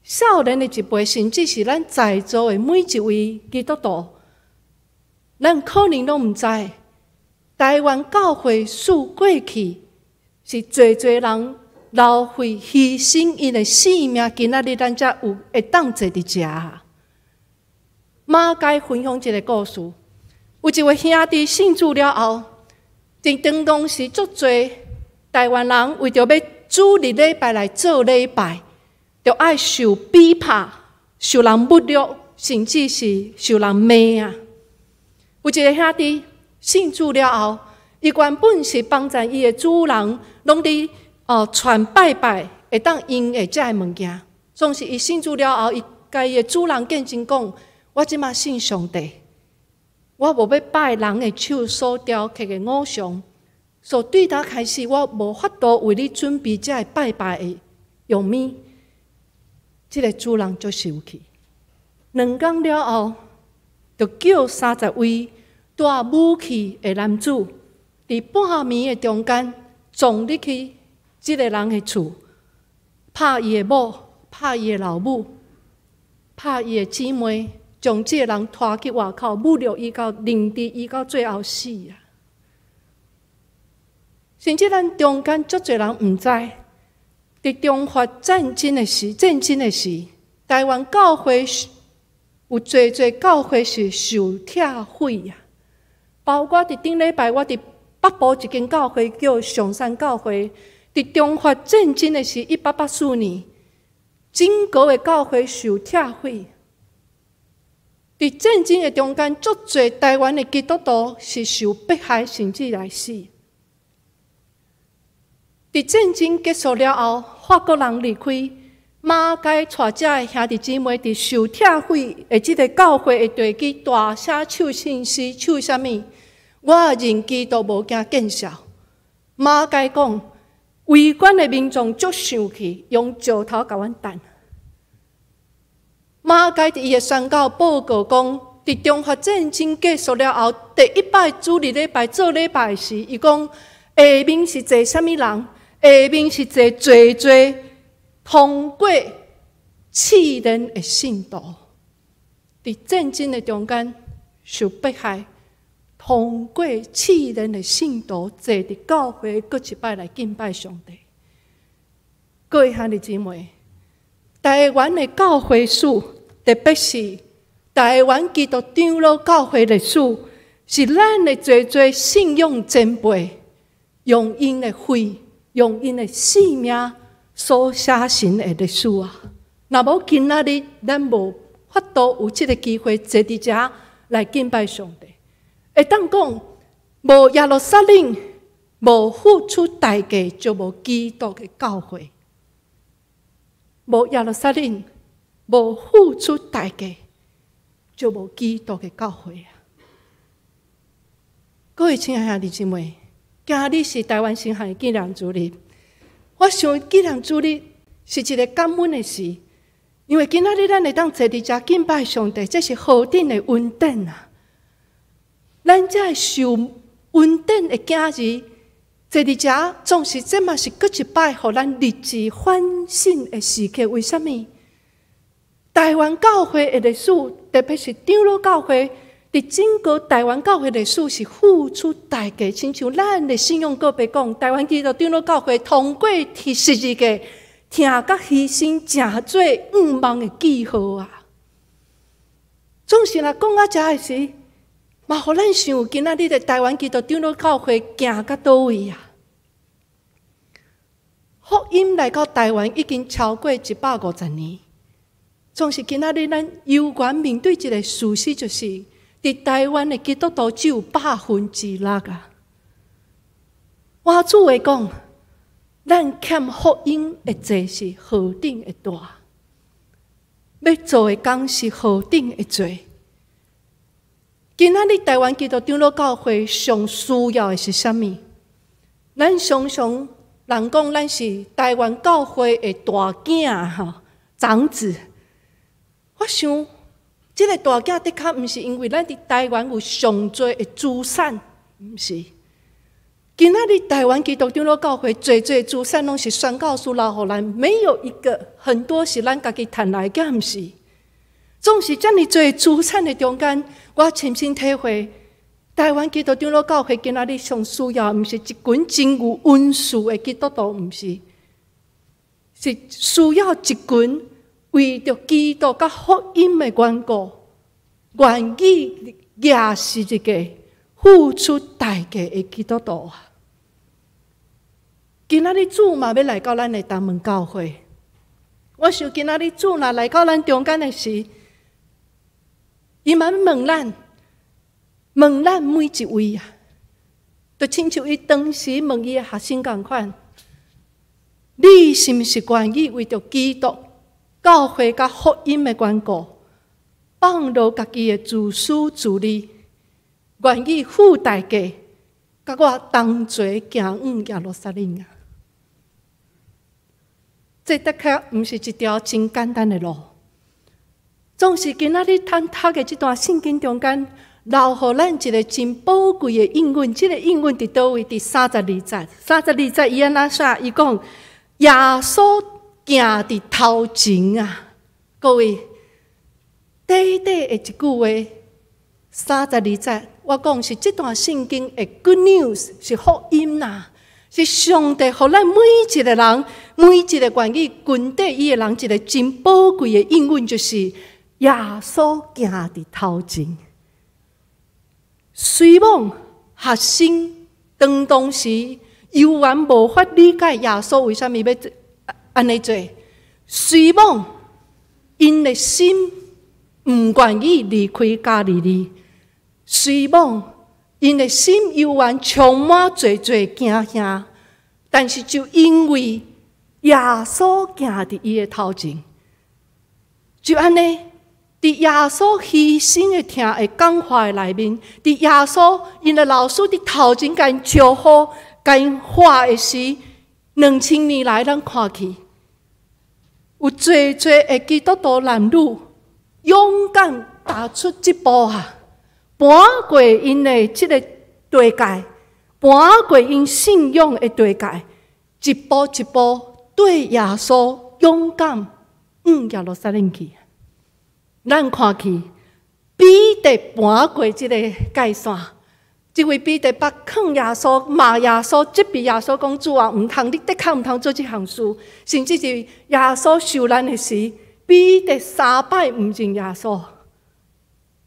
少年的一輩，甚至是咱在座的每一位基督徒，咱可能攏毋知，台灣教會史過去是濟濟人流血犧牲𪜶的性命，今仔日咱才有會當坐佇遮。馬偕分享一個故事，有一位兄弟信主了後，佇當時足濟台灣人為著欲主日禮拜來做禮拜，著愛受逼迫、受人侮辱，甚至是受人罵啊。有一个兄弟信主了後，伊原本是幫贊伊的主人，攏佇傳拜拜會當用的這个物件。總是伊信主了後，伊共伊的主人見證講：我這馬信上帝，我無欲拜人的手所雕刻的偶像，所以對今開始，我無法度為你準備這个拜拜的用物。這个主人足生氣。2工了後，就叫30位帶武器的男子，佇半暝的中間撞入去這个人的厝，拍伊的某，拍伊的老母，拍伊的姊妹，將這个人拖去外口，侮辱伊到凌遲伊到最後死啊！甚至咱中間足濟人毋知，佇中法戰爭的時，台灣教會有濟濟教會是受拆毀啊！包括佇頂禮拜，我佇北部一間教會叫上山教會，佇中法戰爭的時，1884年，整個的教會受拆毀。佇戰爭的中間，足濟台灣的基督徒是受迫害，甚至來死。佇戰爭結束了後，法國人離開，馬偕帶遮的兄弟姊妹佇受拆毀的這个教會的地基大聲唱聖詩，唱啥物？我認基督無驚見笑。馬偕講，圍觀的民眾足生氣，用石頭共阮擲。馬偕佇伊的宣教報告講，佇中法戰爭結束了後，第一擺主日禮拜做禮拜時，伊講下面是坐啥物人？下面是坐濟濟通過試煉的信徒，佇戰爭的中間受迫害，通過試煉的信徒坐佇教會，閣一擺來敬拜上帝。各位兄弟姊妹，台灣的教會史，特別是台灣基督長老教會歷史，是咱的濟濟信仰前輩用𪜶的血、用𪜶的性命所寫成的歷史啊！若無今仔日，咱無法度有這个機會坐佇遮來敬拜上帝。會當講，無耶路撒冷，無付出代價，就無基督的教會。無耶路撒冷，無付出代價，就無基督的教會啊！各位親愛兄弟姊妹，今日是台灣神學的紀念主日。我想紀念主日是一个感恩的事，因為今仔日咱會當坐佇遮敬拜上帝，這是何等的恩典啊！咱這受恩典的囝兒，坐佇遮總是這嘛是閣一擺，予咱立志反省的時刻。為啥物？台灣教會的歷史，特別是長老教會，佇整個台灣教會歷史是付出代價。親像咱的信仰告白講，台灣基督長老教會通過十字架疼佮犧牲，成做願望的記號啊！總是若講到遮的時，嘛予咱想，今仔日的台灣基督長老教會行到佗位啊？福音來到台灣已經超過150年，總是今仔日咱猶原面對一個事實，就是佇台灣的基督徒只有6%啊！換句話講，咱欠福音的債是何等的大，欲做的工是何等的濟。今仔日台灣基督長老教會上需要的是啥物？咱常常人講咱是台灣教會的大囝吼，長子。我想，這个大囝的確毋是因為咱佇台灣有上濟的資產，毋是。今仔日台灣基督長老教會濟濟資產攏是宣教師留予咱，沒有一個很多是咱家己趁來的，毋是。總是遮爾濟資產的中間，我親身體會，台灣基督長老教會今仔日上需要，毋是一群真有恩賜的基督徒，毋是，是需要一群為著基督佮福音的緣故，願意舉十字架付出代價的基督徒啊！今仔日主嘛欲來到咱的東門教會，我想今仔日主若來到咱中間的時，伊嘛欲問咱，問咱每一位啊，就親像伊當時問伊的學生仝款，你是毋是願意為著基督教會佮福音的緣故，放落家己的自私自利，願意付代價，佮我同齊行往耶路撒冷啊？這的確毋是一條真簡單的路。總是今仔日咱讀的這段聖經中間，留予咱一個真寶貴的應允。這個應允佇佗位？佇三十二節。三十二節伊按怎寫？伊講耶穌行佇頭前啊！各位，短短的一句話，三十二節，我講是這段聖經的 good news，是福音啦。是上帝予咱每一個人，每一個願意跟綴伊的人，一個真寶貴的應允，就是耶穌行佇頭前。雖罔學生當時猶原無法理解耶穌為啥物欲按呢做，雖罔𪜶的心毋願意離開加利利，雖罔𪜶的心猶原充滿濟濟驚嚇，但是就因為耶穌行佇伊的頭前，就按呢，佇耶穌犧牲的疼的感化的內面，佇耶穌𪜶的老師佇頭前共𪜶招呼、共𪜶喊的時，2000年來咱看去，有濟濟的基督徒男女勇敢踏出這步啊！搬過𪜶的這个地界，搬過𪜶信仰的地界，一步一步對耶穌勇敢往耶路撒冷去。咱看去，彼得搬過這個界線，這位彼得捌囥耶穌、罵耶穌、責備耶穌，講主啊，毋通，你的確毋通做這項事。甚至是耶穌受難的時，彼得三擺毋認耶穌。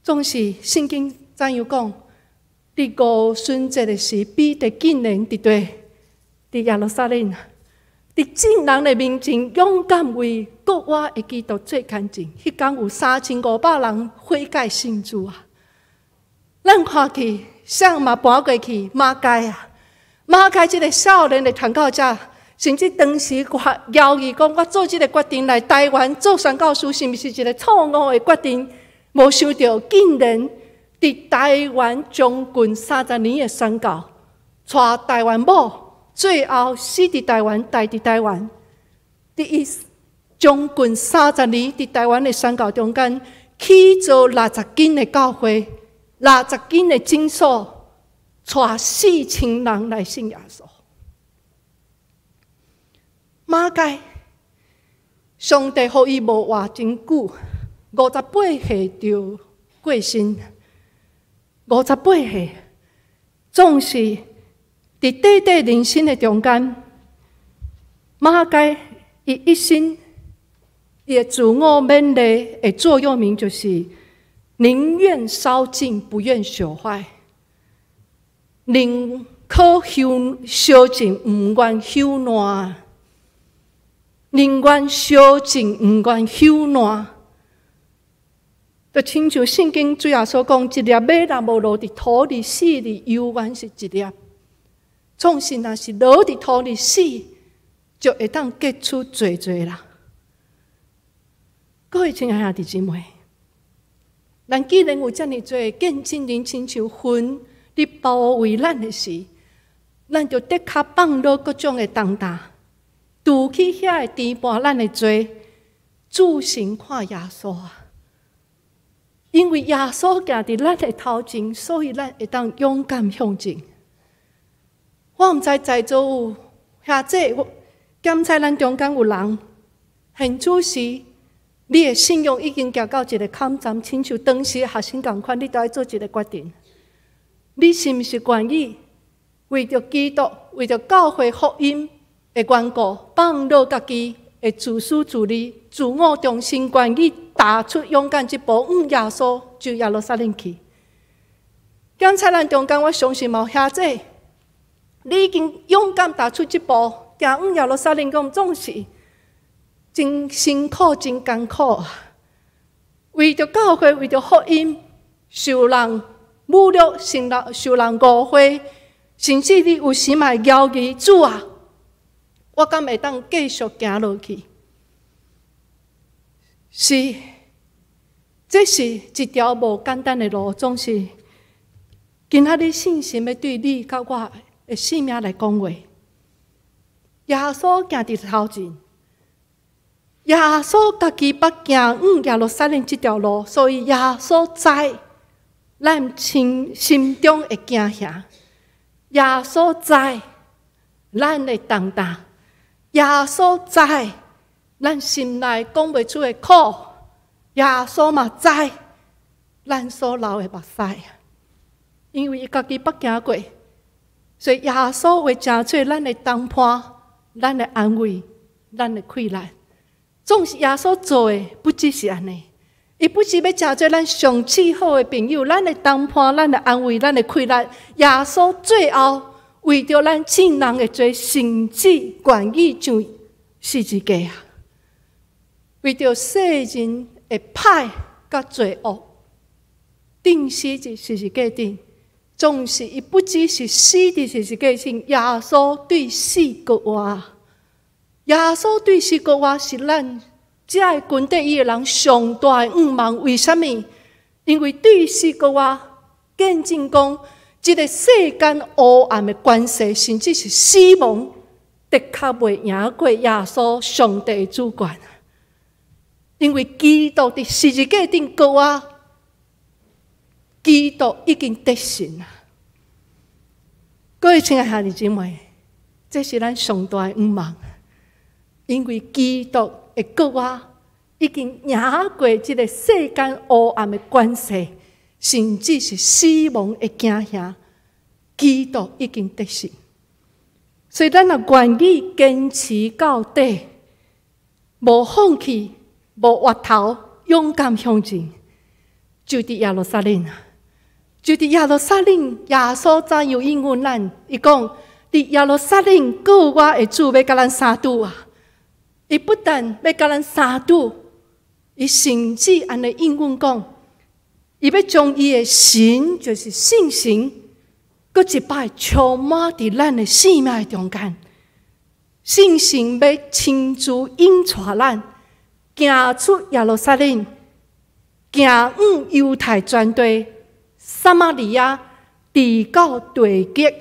總是聖經怎樣講？佇五旬節的時，彼得竟然佇佗佇耶路撒冷，佇眾人的面前勇敢為復活的基督做見證。彼工有3500人悔改信主啊！咱看去，誰嘛搬過去馬偕啊？馬偕這个少年的傳教者，甚至當時我猶豫講，我做這个決定來台灣做宣教師，是毋是一个錯誤的決定？無想著，竟然佇台灣將近30年的宣教，娶台灣某，最後死佇台灣，代佇台灣。佇伊將近三十年佇台灣的宣教中間，起造60間的教會，60間的診所，帶4000人來信耶穌。馬該，上帝予伊無活真久，58歲就過身。58歲，總是佇短短人生的中間，馬該伊一生伊的自我勉勵的座右銘就是：寧願燒盡，不願朽壞；寧可燒燒盡，毋願朽爛；寧願燒盡，毋願朽爛。就親像聖經主耶穌講，一粒麥若無落佇土裡死裡，猶原是一粒。總是若是落佇土裡死，就會當結出濟濟啦。各位親愛兄弟姊妹，咱既然有遮爾濟見證人，親像雲佇包圍咱的時，咱就的確放落各種的重擔，除去遐會牽絆咱的罪，注神看耶穌啊！因為耶穌行佇咱的頭前，所以咱會當勇敢向前。我毋知在座有兄弟，檢查咱中間有人，現此時你的信仰已經行到一個坎站，親像當時學生仝款，你都愛做一個決定。你是毋是願意為著基督、為著教會福音的緣故，放落家己的自私自利、自我中心，願意踏出勇敢一步，往耶穌就耶路撒冷去？檢查咱中間，我相信嘛有兄弟，你已經勇敢踏出這步，行往耶路撒冷，講總是真辛苦、真艱苦啊！為著教會，為著福音，受人侮辱，受人誤會，甚至你有時嘛會猶豫，主啊，我敢會當繼續行落去？是，這是一條無簡單的路，總是今仔日信心欲對你佮我的性命來講話。耶穌行佇頭前，耶穌家己捌行往耶路撒冷這條路，所以耶穌知咱心心中的驚嚇，耶穌知咱的重擔，耶穌知咱心內講袂出的苦，耶穌嘛知咱所流的目屎，因為伊家己捌行過，所以耶穌會成做咱的同伴、咱的安慰、咱的氣力。總是耶穌做的，不只是按呢，伊不只欲成做咱上至好的朋友、咱的同伴、咱的安慰、咱的氣力。耶穌最後為著咱眾人的罪，甚至願意上十字架啊！為著世人的歹佮罪惡，釘死佇十字架頂，總是伊不只是死佇十字架頂，耶穌對死閣活。耶穌對死閣活是咱這个跟綴伊的人上大的願望。為啥物？因為對死閣活，見證講，這个世間黑暗的權勢，甚至是死亡，的確袂贏過耶穌上帝的主權。因為基督佇十字架頂閣活，基督已經得勝啊！各位親愛兄弟姊妹，這是咱上大的願望。因為基督的復活已經贏過這个世間黑暗的權勢，甚至是死亡的驚嚇。基督已經得勝，所以咱若願意堅持到底，無放棄，無回頭，勇敢向前，就佇耶路撒冷啊！就佇耶路撒冷，耶穌怎樣應允咱？伊講：佇耶路撒冷，閣有我的主欲佮咱相拄啊！伊不但欲佮咱相拄，伊甚至按呢應允講，伊欲將伊的神，就是聖神，閣一擺充滿佇咱的生命的中間。聖神欲親自引帶咱，行出耶路撒冷，行往猶太全地、撒瑪利亞，直到地極，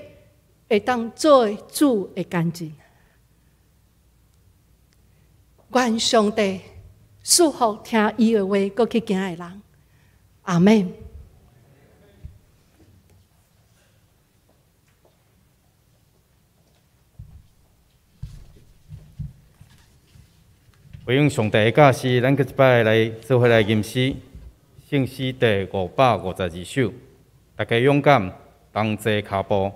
會當做主的見證。願上帝賜福聽伊的話，閣去行的人。阿們。回應上帝的教示，咱閣一擺來做伙來吟詩，聖詩第552首，大家勇敢，同齊跤步。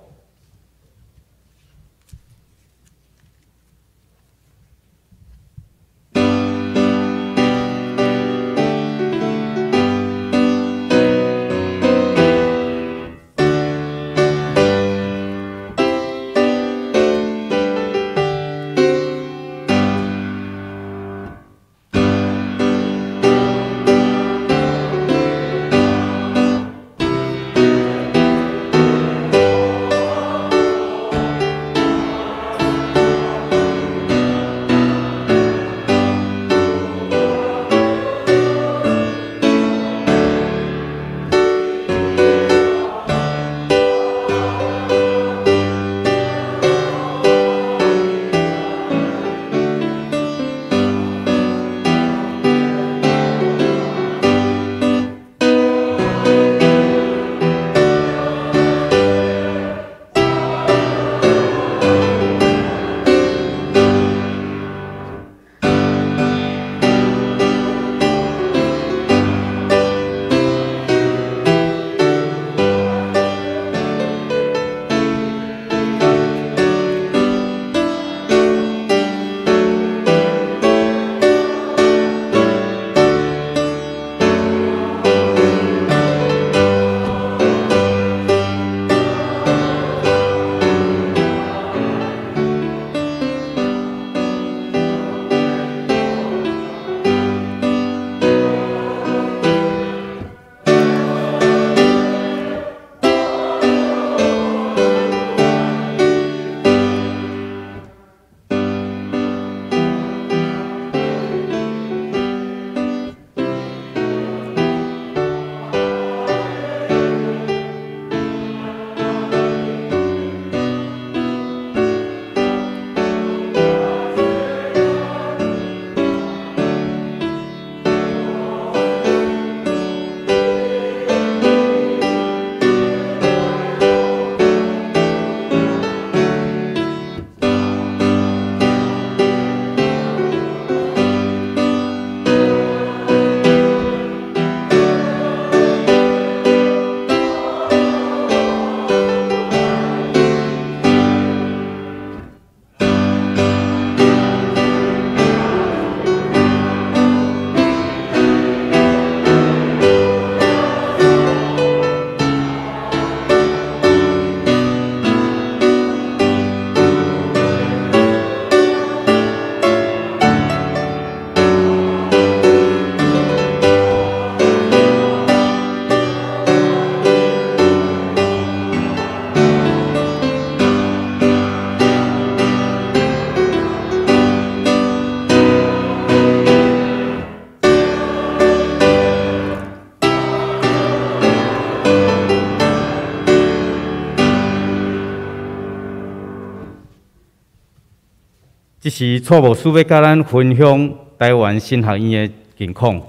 這是蔡牧師欲佮咱分享臺灣神學院的近況。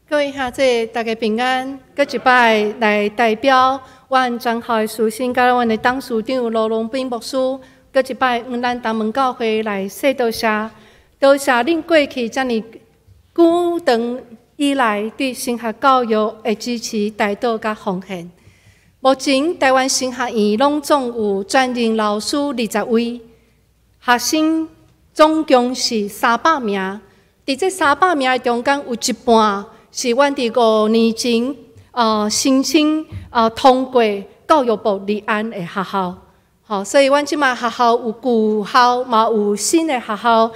各位兄弟，大家平安。閣一擺來代表阮全校的師生，佮阮的董事長盧龍斌牧師，閣一擺向咱東門教會來說多謝，多謝恁過去遮爾久長以來對神學教育的支持、帶導佮奉獻。目前臺灣神學院攏總有專任老師20位，學生總共是300名。佇這300名的中間，有一半是阮佇5年前申請通過教育部立案的學校。吼，所以阮這馬學校有舊校，嘛有新的學校，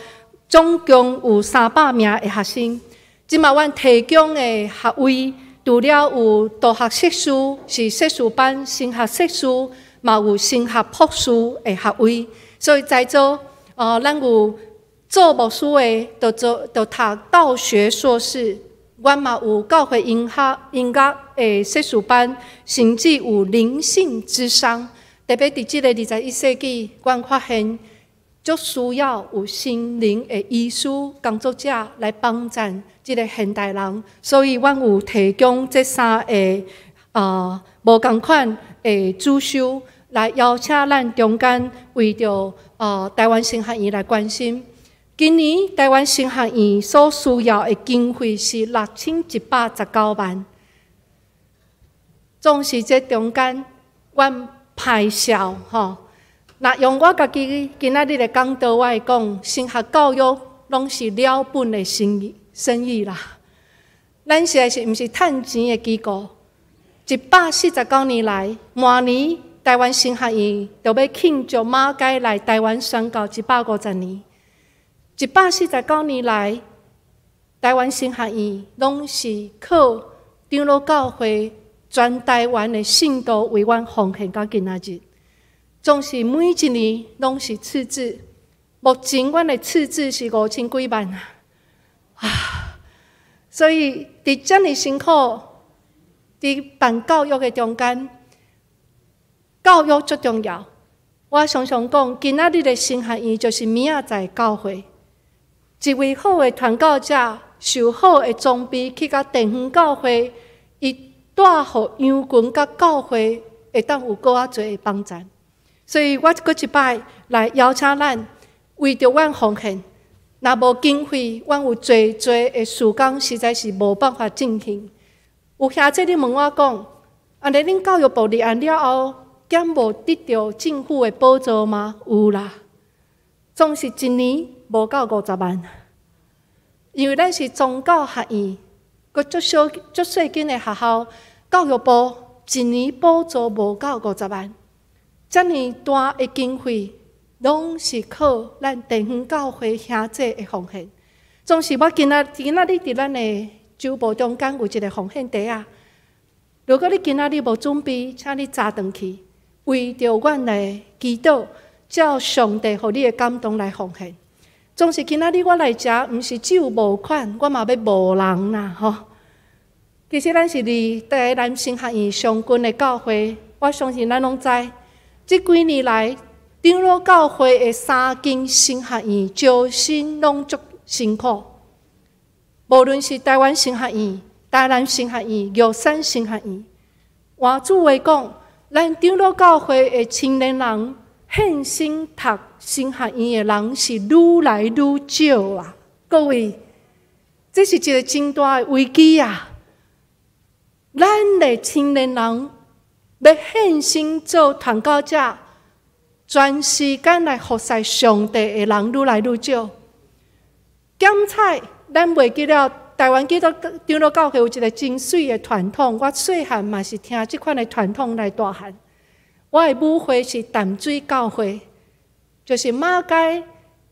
總共有300名的學生。這馬阮提供的學位，除了有大學碩士，是碩士班、神學碩士，嘛有神學博士的學位。所以在座，咱有做牧師的，就做就讀道學碩士；阮嘛有教會音樂的碩士班，甚至有靈性諮商。特別佇這个21世紀，阮發現足需要有心靈的醫師工作者來幫助這个現代人，所以阮有提供這三个無仝款的主修，來邀請咱中間為著台灣神學院來關心。今年台灣神學院所需要的經費是6119萬。總是這中間，阮歹笑吼。若用我家己今仔日的講道，我會講，神學教育攏是了本的生意啦。咱實在是毋是趁錢的機構？149年來，明年台灣神學院就欲慶祝馬偕來台灣宣教150年。149年來，台灣神學院攏是靠長老教會全台灣的信徒為阮奉獻到今仔日。總是每一年攏是赤字，目前阮的赤字是五千幾萬啊！所以佇遮爾辛苦，佇辦教育的中間，教育足重要。我常常講，今仔日的神學院就是明仔載教會。一位好的傳教者，受好的裝備去到地方教會，伊帶予羊群佮教會會當有閣較濟的幫助。所以我閣一擺來邀請咱，為著阮奉獻，若無經費，阮有濟濟的事工，實在是無辦法進行。有兄弟你問我講，按呢恁教育部立案了後，敢無得著政府的補助嗎？有啦，總是一年無夠50萬。因為咱是宗教學院，閣足小足細間的學校，教育部一年補助無夠五十萬。遮爾大的經費，攏是靠咱地方教會兄弟的奉獻。總是我今仔日佇咱的周報中間有一個奉獻袋仔。如果你今仔日無準備，請你早轉去，為著阮來祈禱，照上帝予你的感動來奉獻。總是今仔日我來遮，毋是只有募款，我嘛欲募人啦，吼。其實咱是離台南神學院上近的教會，我相信咱攏知。這幾年來，長老教會的三間神學院招生攏足辛苦。無論是台灣神學院、台南神學院、玉山神學院，換句話講，咱長老教會的青年人獻身讀神學院的人是愈來愈少啊！各位，這是一個真大的危機啊！咱的青年人欲獻身做傳教者，全時間來服侍上帝的人愈來愈少。檢採，咱袂記了，台灣基督長老教會有一個真媠的傳統，我細漢嘛是聽這款的傳統來大漢。我的母會是淡水教會，就是馬偕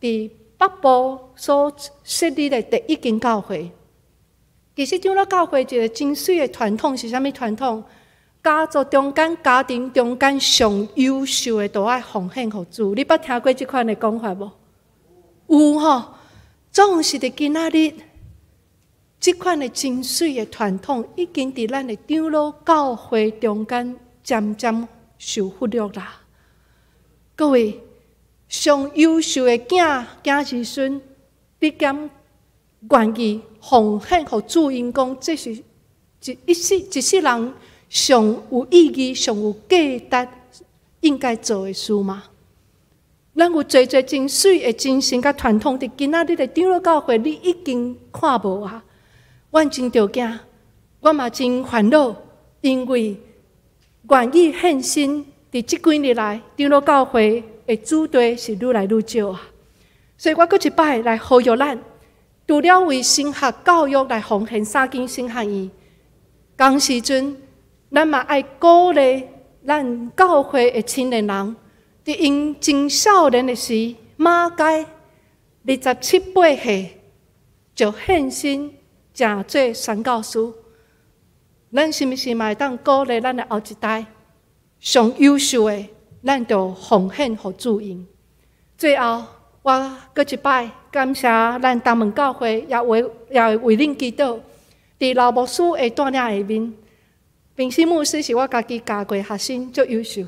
佇北部所設立的第一間教會。其實長老教會一個真媠的傳統是啥物傳統？家族中間、家庭中間上優秀的，都愛奉獻予主。你捌聽過這款的講法無？有吼，總是佇今仔日，這款的真媠的傳統，已經佇咱的長老教會中間漸漸受忽略啦。各位，上優秀的囝囝兒孫，你敢願意奉獻予主？𪜶講，這是一世人上有意義、上有價值應該做的事嗎？咱有濟濟真媠的精神佮傳統，佇今仔日的長老教會，你已經看無啊！阮真著驚，我嘛真煩惱，因為願意獻身佇這幾年來，長老教會的子弟是愈來愈少啊！所以我閣一擺來呼籲咱，除了為神學教育來奉獻三間神學院，仝時陣，咱嘛愛鼓勵咱教會的青年人，佇𪜶真少年的時，馬偕27、8歲就獻身成做宣教師。咱是毋是嘛會當鼓勵咱的後一代，上優秀的，咱就奉獻予主𪜶。最後，我閣一擺感謝咱東門教會，也會為恁祈禱。佇老牧師的帶領下面，平心牧師是我家己教過學生，足優秀，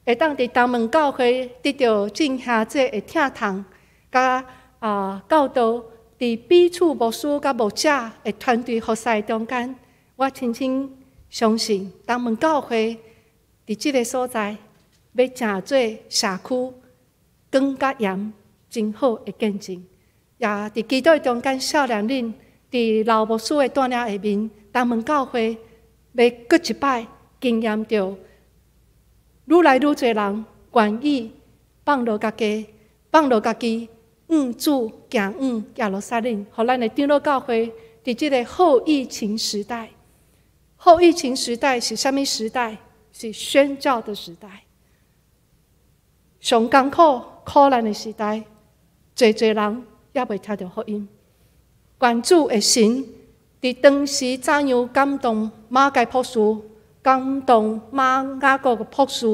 會當佇東門教會得著眾兄弟的疼痛，佮教導，佇彼此牧師佮牧者的團隊服侍中間，我深深相信東門教會佇這个所在，欲成做社區光佮鹽真好的見證。也佇基督的中間，少年恁佇老牧師的帶領下面，東門教會欲閣一擺經驗著，愈來愈濟人願意放落家己，放落家己，向主行往耶路撒冷，予咱的長老教會佇這个後疫情時代。後疫情時代是啥物時代？是宣教的時代。上艱苦苦難的時代，濟濟人猶未聽著福音。願主的神佇當時怎樣感動馬偕博士，感動馬雅各博士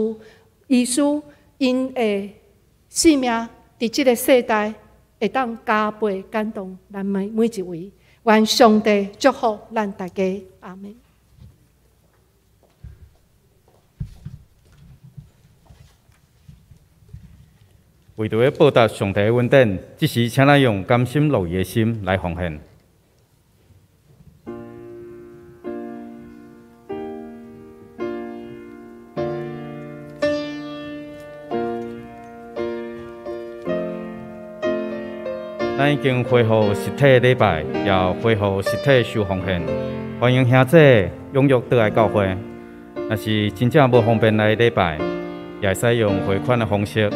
醫師，𪜶的性命佇這个世代會當加倍感動咱每一位。願上帝祝福咱大家，阿們。為著欲報答上帝的恩典，這時請咱用甘心樂意的心來奉獻。咱已經恢復實體禮拜，也恢復實體收奉獻，歡迎兄弟踴躍倒來教會。若是真正無方便來禮拜，也會使用匯款的方式。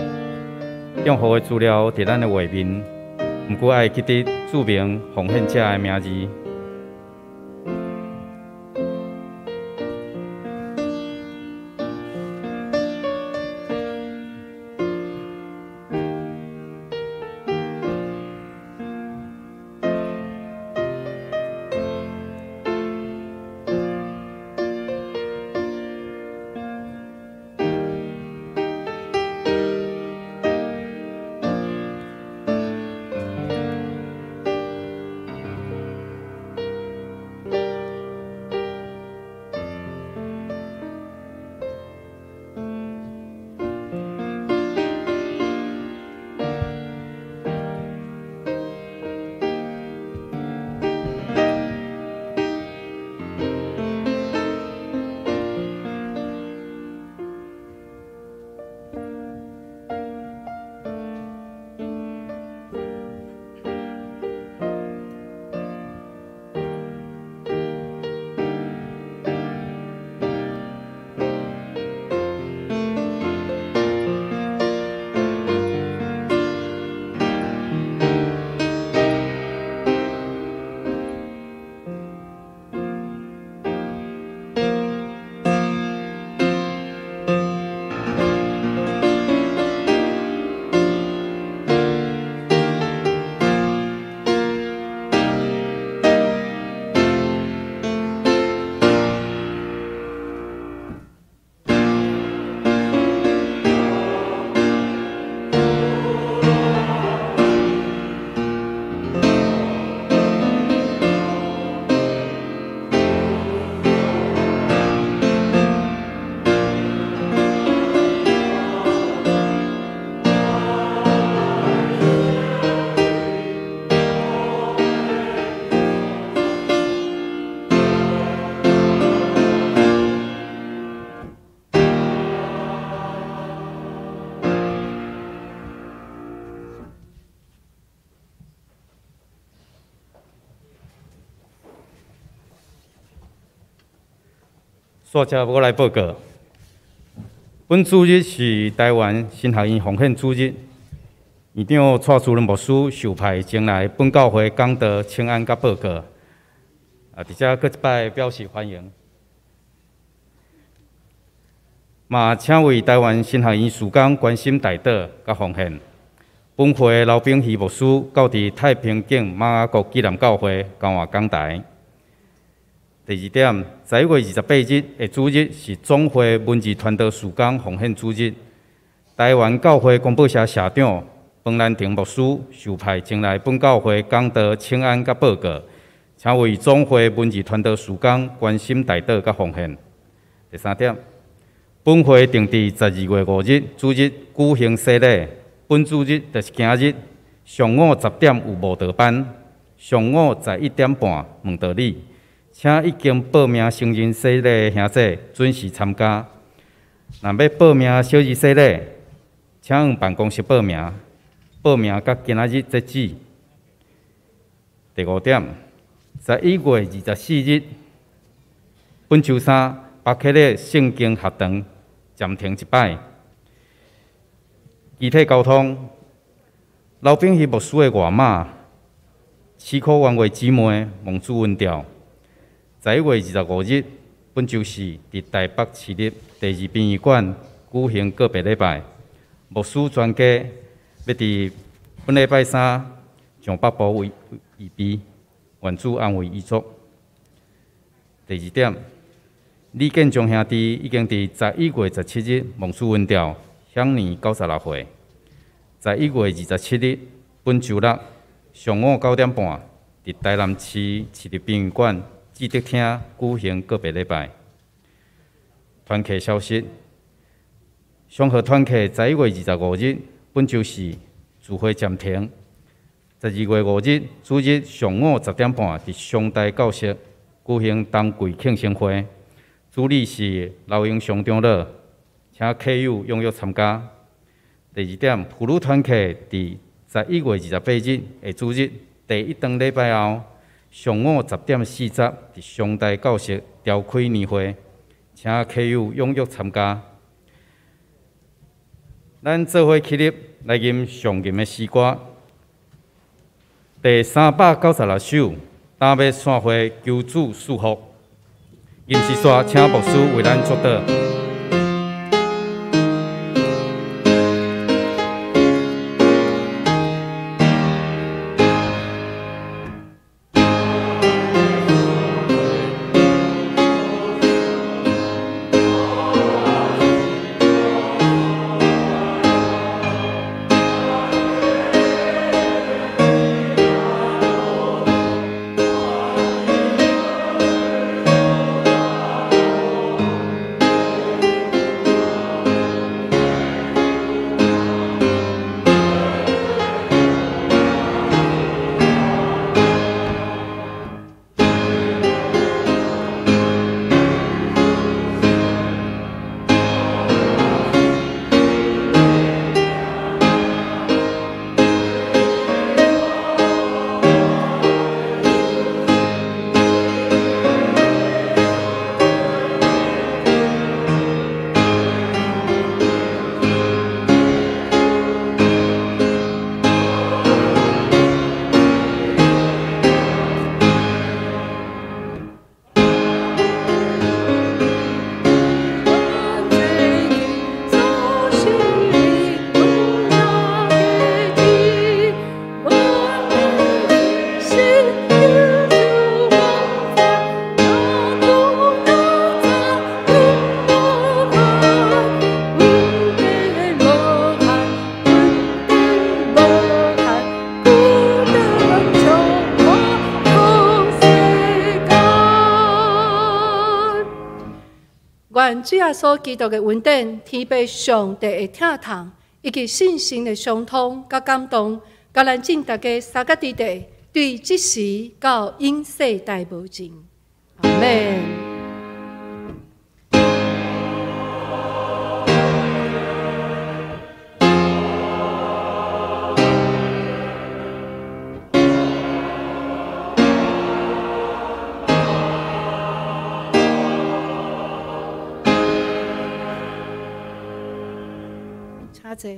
帳戶的資料佇咱的畫面，毋過愛記得註明奉獻者的名字。煞接我來報告。本主日是臺灣神學院奉獻主日，院長蔡主任牧師受派前來本教會講道、請安佮報告。啊，佇遮閣一擺表示歡迎。嘛，請為臺灣神學院事工關心代禱佮奉獻。本會劉炳熙牧師到佇太平景馬雅各紀念教會交換講台。第二點，11月28日的主日是總會文字傳道事工奉獻主日。臺灣教會公報社社長彭蘭亭牧師受派前來本教會講道、請安佮報告，請為總會文字傳道事工關心代禱佮奉獻。第三點，本會定佇12月5日主日舉行洗禮，本主日就是今日上午10點有慕道班，上午11點半問道理。請已經報名成人洗禮的兄弟準時參加。若欲報名小兒洗禮，請向辦公室報名，報名到今仔日截止。第五點，11月24日，本週三，巴克禮聖經學堂暫停一擺。其他交通，劉炳希牧師的外媽，市科元月姊妹蒙主恩召。11月25日，本週四，佇台北市立第二殯儀館舉行告別禮拜。牧師全家欲佇本禮拜三上北部為預備，願主安慰遺族。第二點，李建忠兄弟已經佇11月17日蒙主恩召，享年96歲。11月27日，本週六上午9點半，佇台南市市立殯儀館志德廳舉行告別禮拜。團契消息：松和團契11月25日，本週四聚會暫停。12月5日主日上午10點半，佇松台教室舉行冬季慶生會，主理是劉英雄長老，請客友踴躍參加。第二點，婦女團契佇11月28日下主日第一堂禮拜後，上午10點40，佇松台教室召開年會，請客友踴躍參加。咱做伙起立來吟上吟的詩歌，第396首，今欲散會求主賜福。吟詩煞，請牧師為咱祝禱。願主耶穌基督的恩典、天父上帝的疼痛，以及聖神的相通佮感動，共咱眾大家相佮佇佇，對這時到永世代無盡。阿們。請坐。